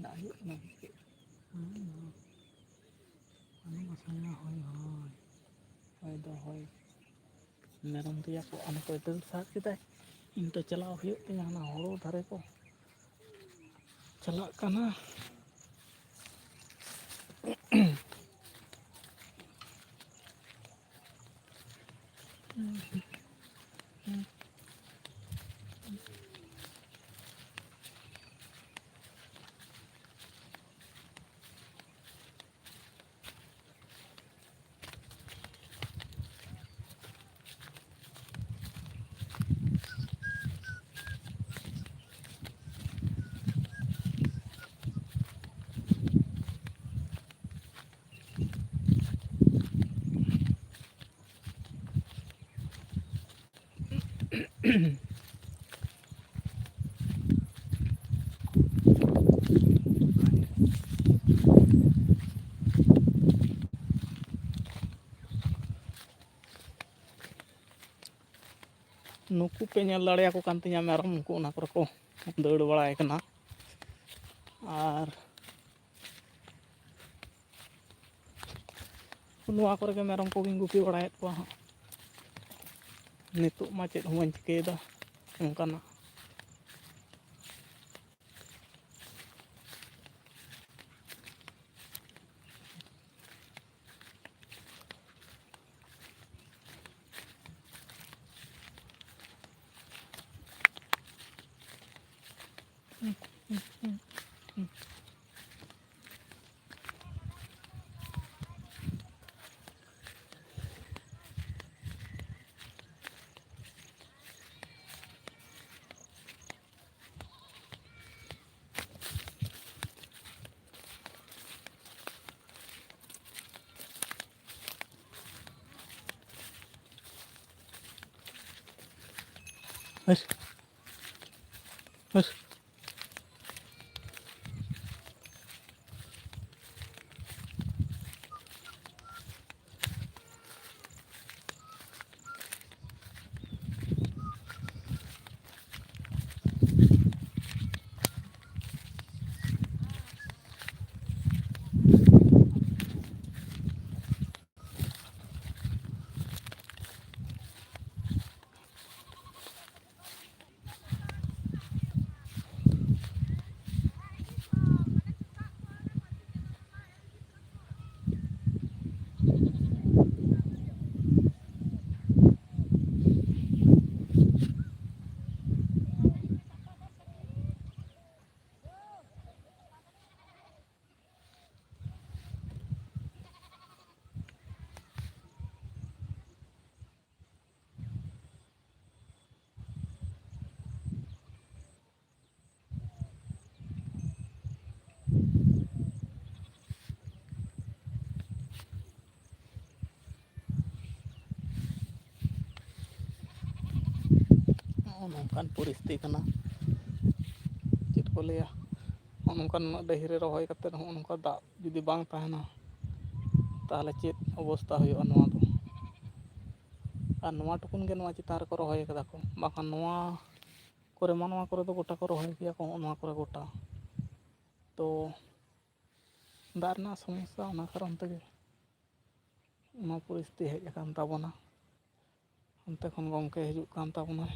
ᱫᱟᱜ ᱦᱩᱭᱩᱜ ᱠᱟᱱᱟ ᱥᱮ ᱪᱮᱫ? ᱦᱩᱸ, ᱦᱩᱸ᱾ ᱟᱞᱮ ᱢᱟ ᱥᱟᱭᱟ ᱦᱚᱭ, ᱦᱚᱭ᱾ ᱦᱚᱭ ᱫᱚ ᱦᱚᱭ᱾ ᱢᱮᱨᱚᱢ ᱫᱚᱭᱟ ᱠᱚ ᱦᱟᱱᱮ ᱠᱚᱭ ᱫᱟᱹᱲ ᱥᱟᱦᱟ ᱠᱮᱫᱟᱭ᱾ ᱤᱧ ᱫᱚ ᱪᱟᱞᱟᱣ ᱦᱩᱭᱩᱜ ᱛᱤᱧᱟᱹ ᱦᱟᱱᱟ ᱦᱳᱲᱳ ᱫᱷᱟᱨᱮ ᱠᱚ᱾ ᱪᱟᱞᱟᱜ ᱠᱟᱱᱟ᱾ ᱱᱩᱠᱩ ᱯᱮ ᱧᱮᱞ ᱫᱟᱲᱮᱭᱟᱠᱚ ᱠᱟᱱ ᱛᱤᱧᱟ ᱢᱮᱨᱚᱢ, ᱩᱱᱠᱩ ᱚᱱᱟ ᱠᱚᱨᱮ ᱠᱚ ᱫᱟᱹᱲ ᱵᱟᱲᱟᱭ ᱠᱟᱱᱟ᱾ ᱟᱨ ᱱᱚᱣᱟ ᱠᱚᱨᱮ ᱜᱮ ᱢᱮᱨᱚᱢ ᱠᱚᱜᱮᱧ ᱜᱩᱯᱤ ᱵᱟᱲᱟᱭᱮᱫ ᱠᱚᱣᱟ ᱦᱟᱸᱜ᱾ ᱱᱤᱛᱚᱜ ᱢᱟ ᱪᱮᱫ ᱦᱚᱸ ᱵᱟᱹᱧ ᱪᱤᱠᱟᱹᱭᱮᱫᱟ ᱚᱱᱠᱟᱱᱟᱜ᱾ ᱦᱟᱹᱨ᱾ ᱦᱟᱹᱨ᱾ ᱱᱚᱜᱼᱚ ᱱᱚᱝᱠᱟᱱ ᱯᱚᱨᱤᱥᱛᱷᱤᱛᱤ ᱠᱟᱱᱟ᱾ ᱪᱮᱫ ᱠᱚ ᱞᱟᱹᱭᱟ, ᱱᱚᱜᱼᱚ ᱱᱚᱝᱠᱟᱱ ᱩᱱᱟᱹᱜ ᱰᱟᱹᱦᱤ ᱨᱮ ᱨᱚᱦᱚᱭ ᱠᱟᱛᱮ ᱱᱚᱜᱼᱚ ᱱᱚᱝᱠᱟ ᱫᱟᱜ ᱡᱩᱫᱤ ᱵᱟᱝ ᱛᱟᱦᱮᱱᱟ, ᱛᱟᱦᱚᱞᱮ ᱪᱮᱫ ᱚᱵᱚᱥᱛᱟ ᱦᱩᱭᱩᱜᱼᱟ ᱱᱚᱣᱟ ᱫᱚ? ᱟᱨ ᱱᱚᱣᱟ ᱴᱩᱠᱩᱱ ᱜᱮ ᱱᱚᱣᱟ ᱪᱮᱛᱟᱱ ᱨᱮᱠᱚ ᱨᱚᱦᱚᱭ ᱠᱟᱫᱟ ᱠᱚ, ᱵᱟᱠᱷᱟᱱ ᱱᱚᱣᱟ ᱠᱚᱨᱮ ᱢᱟ, ᱱᱚᱣᱟ ᱠᱚᱨᱮ ᱫᱚ ᱜᱚᱴᱟ ᱠᱚ ᱨᱚᱦᱚᱭ ᱜᱮᱭᱟ ᱠᱚ, ᱱᱚᱣᱟ ᱠᱚᱨᱮ ᱜᱚᱴᱟ᱾ ᱛᱚ ᱫᱟᱜ ᱨᱮᱱᱟᱜ ᱥᱚᱢᱚᱥᱥᱟ, ᱚᱱᱟ ᱠᱟᱨᱚᱱ ᱛᱮᱜᱮ ᱚᱱᱟ ᱯᱚᱨᱤᱥᱛᱷᱤᱛᱤ ᱦᱮᱡ ᱟᱠᱟᱱ ᱛᱟᱵᱚᱱᱟ᱾ ᱚᱱᱛᱮ ᱠᱷᱚᱱ ᱜᱚᱢᱠᱮ ᱦᱤᱡᱩᱜ ᱠᱟᱱ ᱛᱟᱵᱚᱱᱟᱭ᱾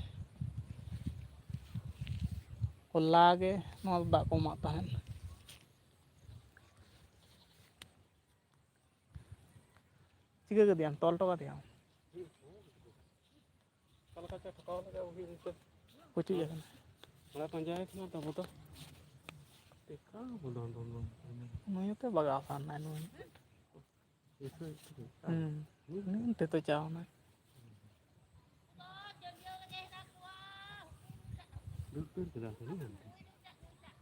ᱦᱚᱞᱟ ᱜᱮ ᱱᱚᱣᱟ ᱫᱟᱜ ᱠᱚ ᱮᱢᱟᱜ ᱛᱟᱦᱮᱸᱫ᱾ ᱪᱤᱠᱟᱹ ᱠᱮᱫᱮᱭᱟᱢ? ᱛᱚᱞ ᱦᱚᱴᱚ ᱠᱟᱫᱮᱭᱟᱢ? ᱚᱠᱟ ᱞᱮᱠᱟ ᱪᱚ ᱴᱷᱚᱠᱟᱣ ᱞᱮᱫᱟ ᱩᱱᱤ ᱚᱱᱛᱮ᱾ ᱯᱩᱪᱩᱡ ᱟᱠᱟᱱᱟ᱾ ᱚᱱᱟ ᱯᱟᱸᱡᱟᱭᱮ ᱠᱟᱱᱟ ᱛᱟᱵᱚ ᱫᱚ᱾ ᱴᱮᱠᱟᱣ ᱵᱚᱞᱚᱱ ᱫᱚ ᱱᱚᱣᱟ᱾ ᱱᱩᱭ ᱦᱚᱸᱛᱚ ᱵᱟᱜᱟᱣ ᱟᱠᱟᱱᱟᱭ ᱱᱩᱭ᱾ ᱦᱩᱸ᱾ ᱩᱱᱤ ᱚᱱᱛᱮ ᱛᱚ ᱪᱟᱣ ᱮᱱᱟᱭ᱾ ᱫᱩᱨ ᱫᱩᱨ ᱠᱮᱫᱟ ᱠᱚ ᱦᱟᱱᱛᱮ᱾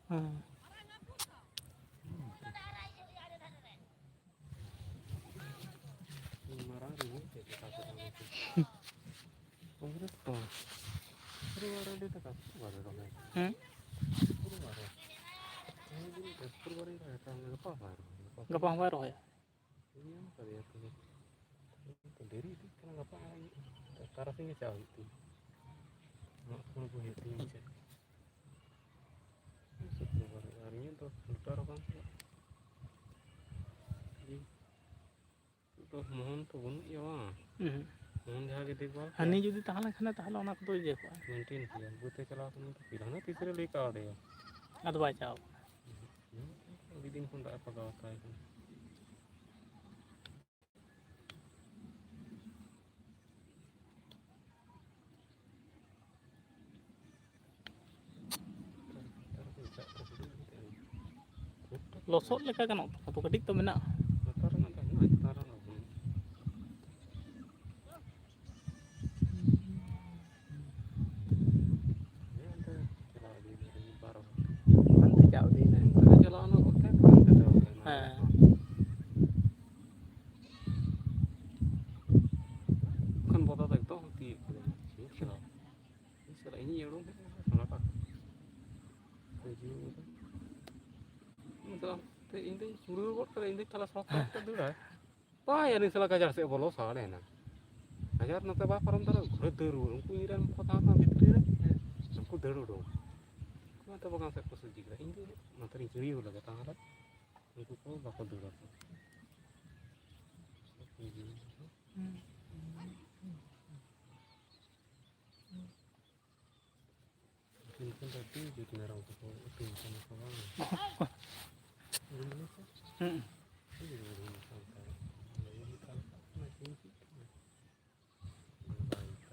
ᱦᱮᱸ᱾ ᱢᱟᱨᱟᱝ ᱨᱮ ᱪᱮᱫ ᱞᱮᱠᱟ ᱠᱚ ᱨᱚᱦᱚᱭ ᱠᱚ? ᱠᱚᱝᱜᱨᱮᱥ ᱠᱚ᱾ ᱯᱩᱨᱟᱹ ᱟᱨ ᱟᱹᱰᱤ ᱴᱟᱠᱟ ᱯᱩᱨᱟᱹ ᱵᱟᱨᱮ ᱨᱚᱦᱚᱭ᱾ ᱦᱮᱸ? ᱯᱩᱨᱟᱹ ᱵᱟᱨᱮ᱾ ᱛᱮᱦᱮᱧ ᱫᱤᱱ ᱯᱩᱨᱟᱹ ᱵᱟᱨᱮ ᱨᱚᱦᱚᱭ, ᱛᱟᱦᱞᱮ ᱜᱟᱯᱟ ᱦᱚᱸ ᱵᱟᱭ ᱨᱚᱦᱚᱭᱟ᱾ ᱜᱟᱯᱟ ᱜᱟᱯᱟ ᱦᱚᱸ ᱵᱟᱭ ᱨᱚᱦᱚᱭᱟ? ᱤᱧ ᱧᱟᱢ ᱠᱟᱫᱮᱭᱟ ᱛᱚᱵᱮ᱾ ᱛᱚ ᱫᱮᱨᱤ ᱤᱫᱤᱜ ᱠᱟᱱᱟ, ᱜᱟᱯᱟ ᱦᱚᱸ ᱛᱟᱨᱟᱥᱤᱧ ᱜᱮ ᱪᱟᱞᱟᱜ ᱦᱩᱭᱩᱜ ᱛᱤᱧᱟ᱾ ᱢᱟᱜ ᱠᱚ ᱟᱹᱜᱩ ᱦᱩᱭᱩᱜ ᱛᱤᱧᱟ ᱢᱩᱪᱟᱹᱫ᱾ ᱥᱩᱠᱨᱚᱵᱟᱨ ᱟᱨ ᱤᱧᱟᱹᱜ ᱫᱚ ᱞᱚᱴᱟᱨ ᱦᱚᱸ ᱵᱟᱝ ᱪᱟᱞᱟᱜ᱾ ᱤᱧ ᱱᱤᱛᱚᱜ ᱫᱚ ᱢᱳᱦᱚᱱ ᱛᱚ ᱵᱟᱹᱱᱩᱜ ᱮᱭᱟ ᱵᱟᱝ? ᱩᱸᱦᱩᱸ᱾ ᱢᱳᱦᱚᱱ ᱡᱟᱦᱟᱸ ᱜᱮ ᱫᱮᱠᱷᱵᱷᱟᱞ ᱦᱟᱹᱱᱤ ᱠᱮᱭᱟ᱾ ᱡᱩᱫᱤ ᱛᱟᱦᱮᱸ ᱞᱮᱱᱠᱷᱟᱱ ᱛᱟᱦᱚᱞᱮ ᱚᱱᱟ ᱠᱚᱫᱚ ᱤᱭᱟᱹ ᱠᱚᱜᱼᱟ᱾ ᱢᱮᱱᱴᱮᱱ ᱠᱮᱭᱟ᱾ ᱵᱟᱹᱫᱽ ᱮ ᱪᱟᱞᱟᱣ ᱠᱟᱱᱟ ᱛᱚ, ᱯᱤᱞ ᱦᱟᱱᱟ ᱛᱤᱥ ᱨᱮ ᱞᱟᱹᱭ ᱠᱟᱣᱫᱮᱭᱟ᱾ ᱟᱫᱚ ᱵᱟᱭ ᱪᱟᱣ ᱠᱟᱱᱟ᱾ ᱩᱸᱦᱩᱸ᱾ ᱟᱹᱰᱤ ᱫᱤᱱ ᱠᱷᱚᱱ ᱫᱟᱜ ᱮ ᱯᱟᱜᱟᱣ ᱛᱟᱭ ᱠᱟᱱᱟ᱾ ᱞᱚᱥᱚᱫ ᱞᱮᱠᱟ ᱜᱟᱱᱚᱜ ᱛᱟᱢᱟ ᱛᱚ, ᱠᱟᱹᱴᱤᱡ ᱛᱚ ᱢᱮᱱᱟᱜᱼᱟ᱾ ᱞᱟᱛᱟᱨ ᱨᱮᱱᱟᱜ ᱫᱚ ᱦᱮᱱᱟᱜᱼᱟ, ᱪᱮᱛᱟᱱ ᱨᱮᱱᱟᱜ ᱫᱚ ᱵᱟᱹᱱᱩᱜᱼᱟ᱾ ᱦᱮᱸ, ᱚᱱᱛᱮ ᱪᱟᱞᱟᱣ ᱤᱫᱤᱭᱮᱱᱟ ᱢᱤᱫ ᱵᱟᱨ ᱦᱚᱲ᱾ ᱦᱟᱱᱛᱮ ᱪᱟᱣ ᱤᱫᱤᱭᱮᱱᱟ᱾ ᱚᱱᱛᱮ ᱠᱚ ᱪᱟᱞᱟᱣ ᱮᱱᱟ ᱠᱚ, ᱚᱱᱛᱮ ᱠᱚ ᱦᱟᱱᱛᱮ ᱪᱟᱞᱟᱣ ᱮᱱᱟ᱾ ᱦᱮᱸ᱾ ᱮᱠᱷᱚᱱ ᱵᱚᱫᱚᱞ ᱮᱠᱫᱚᱢ ᱛᱤᱭᱳᱜ ᱠᱮᱫᱟ᱾ ᱪᱮᱫ ᱪᱟᱞᱟᱣ? ᱤᱧ ᱥᱟᱞᱟᱜ ᱯᱩᱨᱟᱹᱣ ᱜᱚᱫ ᱠᱟᱫᱟ, ᱤᱧ ᱫᱚ ᱛᱟᱦᱞᱮ ᱥᱚᱠ ᱥᱚᱠ ᱛᱮ ᱫᱟᱹᱲᱟᱭ᱾ ᱵᱟᱭ ᱟᱹᱞᱤᱧ ᱥᱟᱞᱟᱜ ᱜᱟᱡᱟᱲ ᱥᱮᱫ ᱵᱚᱞᱚ ᱥᱟᱲᱮᱱᱟ᱾ ᱜᱟᱡᱟᱲ ᱱᱚᱛᱮ ᱵᱟᱭ ᱯᱟᱨᱚᱢ ᱫᱟᱲᱮᱭᱟᱜᱼᱟ, ᱜᱷᱩᱨᱮ ᱫᱟᱹᱲ ᱨᱩᱣᱟᱹᱲ᱾ ᱩᱱᱠᱩ ᱤᱧ ᱨᱮᱱ ᱠᱚ ᱛᱟᱦᱮᱸ ᱠᱟᱱᱟ ᱵᱷᱤᱛᱨᱤ ᱨᱮ, ᱩᱱᱠᱩ ᱫᱟᱹᱲ ᱩᱰᱩᱝ᱾ ᱩᱱᱠᱩ ᱦᱚᱸᱛᱚ ᱵᱟᱜᱟᱱ ᱥᱮᱫ ᱠᱚ ᱥᱚᱡᱷᱮ ᱠᱮᱫᱟ, ᱤᱧ ᱫᱚ ᱱᱚᱛᱮ ᱨᱤᱧ ᱪᱤᱲᱤᱭᱟᱹᱣ ᱞᱮᱫᱟ, ᱛᱟᱦᱚᱞᱮ ᱩᱱᱠᱩ ᱠᱚ ᱵᱟᱠᱚ ᱫᱟᱹᱲᱟ ᱠᱚ᱾ ᱩᱱᱠᱤᱱ ᱫᱚ ᱟᱹᱰᱤ ᱡᱩᱛ ᱢᱮᱨᱚᱢ ᱠᱚᱠᱚ ᱟᱹᱛᱤᱧ ᱠᱟᱱᱟ ᱠᱚ ᱵᱟᱝ? ᱦᱩᱸ᱾ ᱟᱹᱰᱤ ᱡᱩᱛ ᱢᱮᱨᱚᱢ ᱠᱚ ᱚᱱᱠᱟ ᱞᱟᱹᱭ ᱞᱮᱠᱟ ᱞᱮᱠᱟ ᱚᱱᱟ ᱪᱮᱫ ᱪᱮᱫ ᱠᱟᱱᱟ?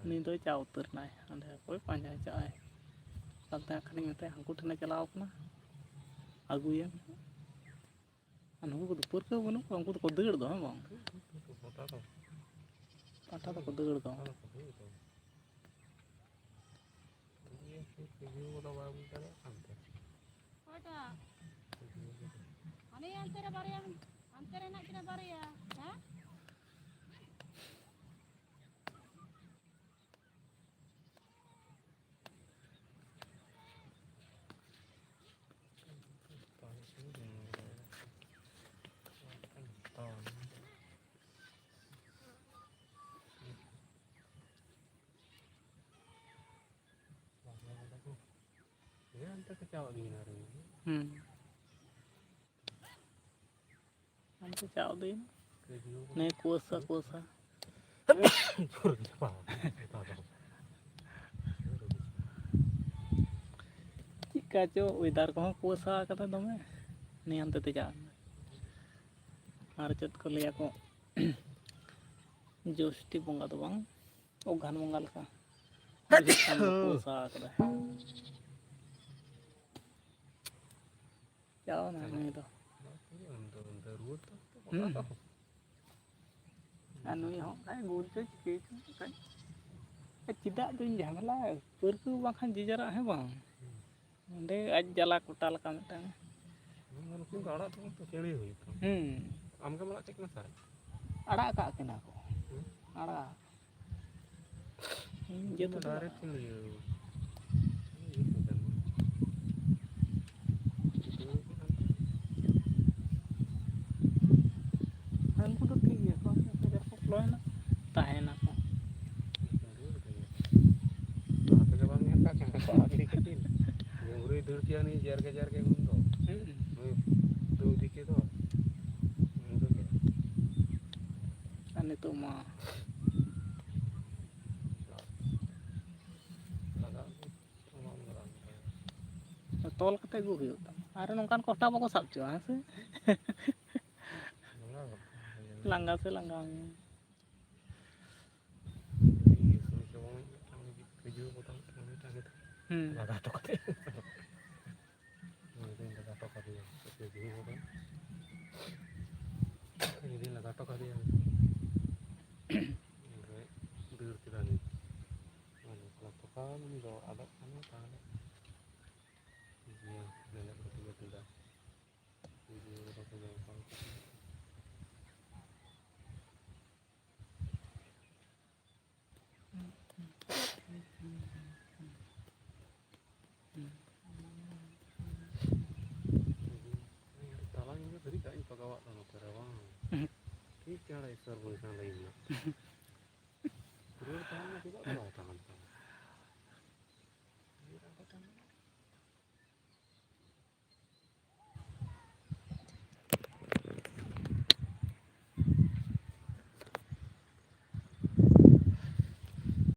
ᱩᱱᱤ ᱫᱚᱭ ᱪᱟ ᱩᱛᱟᱹᱨ ᱮᱱᱟᱭ᱾ ᱚᱸᱰᱮ ᱚᱠᱚᱭ ᱯᱟᱸᱡᱟᱭ ᱪᱟᱜᱼᱟᱭ? ᱛᱟᱭᱚᱢ ᱛᱮ ᱦᱟᱸᱜ ᱠᱷᱟᱱᱤᱧ ᱢᱮᱛᱟᱭᱟ, ᱦᱟᱹᱱᱠᱩ ᱴᱷᱮᱱᱮ ᱪᱟᱞᱟᱣ ᱠᱟᱱᱟ, ᱟᱹᱜᱩᱭᱮᱢ᱾ ᱟᱨ ᱱᱩᱠᱩ ᱠᱚᱫᱚ ᱯᱟᱹᱨᱠᱟᱹᱣ ᱵᱟᱹᱱᱩᱜ ᱠᱚᱣᱟ, ᱩᱱᱠᱩ ᱫᱚᱠᱚ ᱫᱟᱹᱲ ᱫᱚ, ᱦᱮᱸ ᱵᱟᱝ? ᱯᱟᱴᱟ ᱫᱚ᱾ ᱯᱟᱴᱟ ᱫᱚᱠᱚ ᱫᱟᱹᱲ ᱫᱚ᱾ ᱯᱟᱴᱟ ᱫᱚᱠᱚ ᱫᱟᱹᱲ ᱫᱚ᱾ ᱩᱱᱤ ᱥᱩᱨ ᱛᱤᱸᱜᱩ ᱠᱚᱫᱚ ᱵᱟᱭ ᱵᱩᱡᱽ ᱫᱟᱲᱮᱭᱟᱜ ᱠᱟᱱ ᱛᱮ᱾ ᱚᱠᱚᱭᱴᱟᱜ? ᱦᱟᱱᱮ ᱦᱟᱱᱛᱮ ᱨᱮ ᱵᱟᱨᱭᱟ, ᱦᱟᱱᱛᱮ ᱨᱮ ᱦᱮᱱᱟᱜ ᱠᱤᱱᱟ ᱵᱟᱨᱭᱟ, ᱦᱮᱸ? ᱦᱮᱸ, ᱚᱱᱛᱮ ᱠᱚ ᱪᱟᱞᱟᱜ ᱜᱮᱭᱟ ᱟᱨ ᱦᱩᱸ᱾ ᱦᱟᱱᱛᱮ ᱪᱟᱣ ᱫᱤᱱ᱾ ᱱᱮ ᱠᱩᱣᱟᱹᱥᱟ, ᱠᱩᱣᱟᱹᱥᱟ᱾ ᱪᱮᱫᱠᱟ ᱪᱚ weather ᱠᱚᱦᱚᱸ ᱠᱩᱣᱟᱹᱥᱟ ᱠᱟᱫᱟ ᱫᱚᱢᱮ᱾ ᱱᱤᱭᱟᱹ ᱦᱟᱱᱛᱮ ᱛᱮ ᱪᱟᱣ ᱮᱱᱟ᱾ ᱟᱨ ᱪᱮᱫ ᱠᱚ ᱞᱟᱹᱭᱟ ᱠᱚ, ᱡᱳᱥᱴᱤ ᱵᱚᱸᱜᱟ ᱫᱚ ᱵᱟᱝ, ᱚᱜᱷᱟᱱ ᱵᱚᱸᱜᱟ ᱞᱮᱠᱟ᱾ ᱠᱩᱣᱟᱹᱥᱟ ᱠᱟᱫᱟᱭ᱾ ᱪᱟᱣ ᱱᱟ ᱱᱩᱭ ᱫᱚ᱾ ᱦᱩᱸ᱾ ᱟᱨ ᱱᱩᱭ ᱦᱚᱸ ᱚᱱᱠᱟᱭ ᱜᱳᱞ ᱪᱚᱭ ᱪᱤᱠᱟᱹᱭ ᱪᱚ ᱚᱱᱠᱟᱭ᱾ ᱪᱮᱫᱟᱜ ᱫᱚᱧ ᱡᱷᱟᱢᱮᱞᱟ, ᱯᱟᱹᱨᱠᱟᱹᱣ ᱵᱟᱝᱠᱷᱟᱱ ᱡᱮ ᱡᱟᱨᱟᱜ, ᱦᱮᱸ ᱵᱟᱝ? ᱚᱸᱰᱮ ᱟᱡ ᱡᱟᱞᱟ ᱠᱚᱴᱟ ᱞᱮᱠᱟ ᱢᱤᱫᱴᱟᱝ᱾ ᱱᱩᱠᱤᱱ ᱫᱚ ᱟᱲᱟᱜ ᱛᱮᱜᱮ ᱛᱚ ᱪᱟᱹᱲᱭᱟᱹ ᱦᱩᱭ ᱠᱟᱱᱟ᱾ ᱦᱩᱸ᱾ ᱟᱢᱜᱮᱢ ᱟᱲᱟᱜ ᱠᱮᱫ ᱠᱤᱱᱟ ᱥᱮ ᱟᱡ? ᱟᱲᱟᱜ ᱟᱠᱟᱫ ᱠᱤᱱᱟ ᱠᱚ᱾ ᱦᱩᱸ? ᱟᱲᱟᱜ᱾ ᱤᱧ ᱡᱮᱦᱮᱛᱩ ᱫᱚ direct ᱠᱤᱱ ᱤᱭᱟᱹ, ᱤᱭᱟᱹ ᱠᱚ ᱠᱟᱱᱟ᱾ ᱪᱤᱠᱟᱹᱣ ᱠᱟᱱᱟ᱾ ᱫᱟᱹᱲ ᱠᱮᱭᱟ ᱩᱱᱤ ᱡᱮᱨ ᱜᱮ ᱡᱮᱨ ᱜᱮ ᱩᱱ ᱫᱚ᱾ ᱦᱩᱸ᱾ ᱱᱩᱭ ᱫᱟᱹᱲ ᱤᱫᱤ ᱠᱮᱫ ᱫᱚ᱾ ᱩᱱ ᱫᱚ ᱪᱮᱫ? ᱟᱨ ᱱᱤᱛᱚᱜ ᱢᱟ ᱞᱟᱜᱟᱜ ᱜᱮ, ᱚᱱᱟ ᱞᱟᱜᱟᱜ ᱜᱮ᱾ ᱛᱚᱞ ᱠᱟᱛᱮ ᱟᱹᱜᱩ ᱦᱩᱭᱩᱜ ᱛᱟᱢᱟ᱾ ᱟᱨ ᱱᱚᱝᱠᱟᱱ ᱠᱚ ᱦᱚᱴᱟᱜ ᱵᱟᱠᱚ ᱥᱟᱵ ᱦᱚᱪᱚᱜᱼᱟ, ᱦᱮᱸ ᱥᱮ? ᱞᱟᱸᱜᱟ ᱥᱮ ᱞᱟᱸᱜᱟ ᱢᱮᱭᱟ᱾ ᱤᱭᱟᱹ ᱥᱚᱢᱚᱭ ᱡᱮᱢᱚᱱ ᱢᱤᱫᱴᱟᱝ ᱵᱷᱤᱰᱤᱭᱳ ᱠᱚ ᱛᱟᱦᱮᱸ ᱠᱟᱱᱟ, ᱢᱤᱫᱴᱟᱝ ᱜᱮ ᱦᱩᱸ᱾ ᱞᱟᱜᱟ ᱦᱚᱴᱚ ᱠᱟᱛᱮ᱾ ᱩᱱᱤ ᱫᱚᱧ ᱞᱟᱜᱟ ᱦᱚᱴᱚ ᱠᱟᱫᱮᱭᱟ, ᱪᱮᱫ ᱪᱚᱭ ᱵᱷᱤᱰᱤᱭᱳ ᱠᱚ᱾ ᱩᱱᱤ ᱫᱚᱧ ᱞᱟᱜᱟ ᱦᱚᱴᱚ ᱠᱟᱫᱮᱭᱟ᱾ ᱩᱱᱨᱮ ᱫᱟᱹᱲ ᱠᱮᱫᱟ ᱩᱱᱤ᱾ ᱟᱫᱚ ᱛᱚᱠᱷᱚᱱ ᱩᱱᱤ ᱫᱚ ᱟᱫᱚᱜ ᱠᱟᱱᱟ, ᱛᱟᱦᱚᱞᱮ ᱤᱭᱟᱹ ᱢᱮᱱᱮᱫ ᱠᱚ ᱛᱤᱸᱜᱩ ᱠᱮᱫᱟ᱾ ᱵᱷᱤᱰᱤᱭᱳ ᱨᱮᱠᱚ ᱧᱮᱞ ᱠᱚᱣᱟ᱾ ᱛᱟᱞᱟ ᱧᱤᱫᱟᱹ ᱫᱷᱟᱹᱨᱤᱡ ᱫᱟᱜ ᱤᱧ ᱯᱟᱜᱟᱣᱟᱜ ᱫᱚ ᱱᱚᱛᱮ ᱨᱮ ᱵᱟᱝ᱾ ᱦᱩᱸ᱾ ᱴᱷᱤᱠ ᱪᱟᱬᱮ ᱤᱥᱚᱨ ᱵᱚᱸᱜᱟ ᱞᱟᱹᱭ ᱢᱮ᱾ ᱨᱩᱣᱟᱹᱲ ᱛᱟᱦᱮᱱ ᱢᱮ, ᱪᱮᱫᱟᱜ ᱫᱚ ᱵᱟᱭ ᱛᱟᱦᱮᱱᱟ?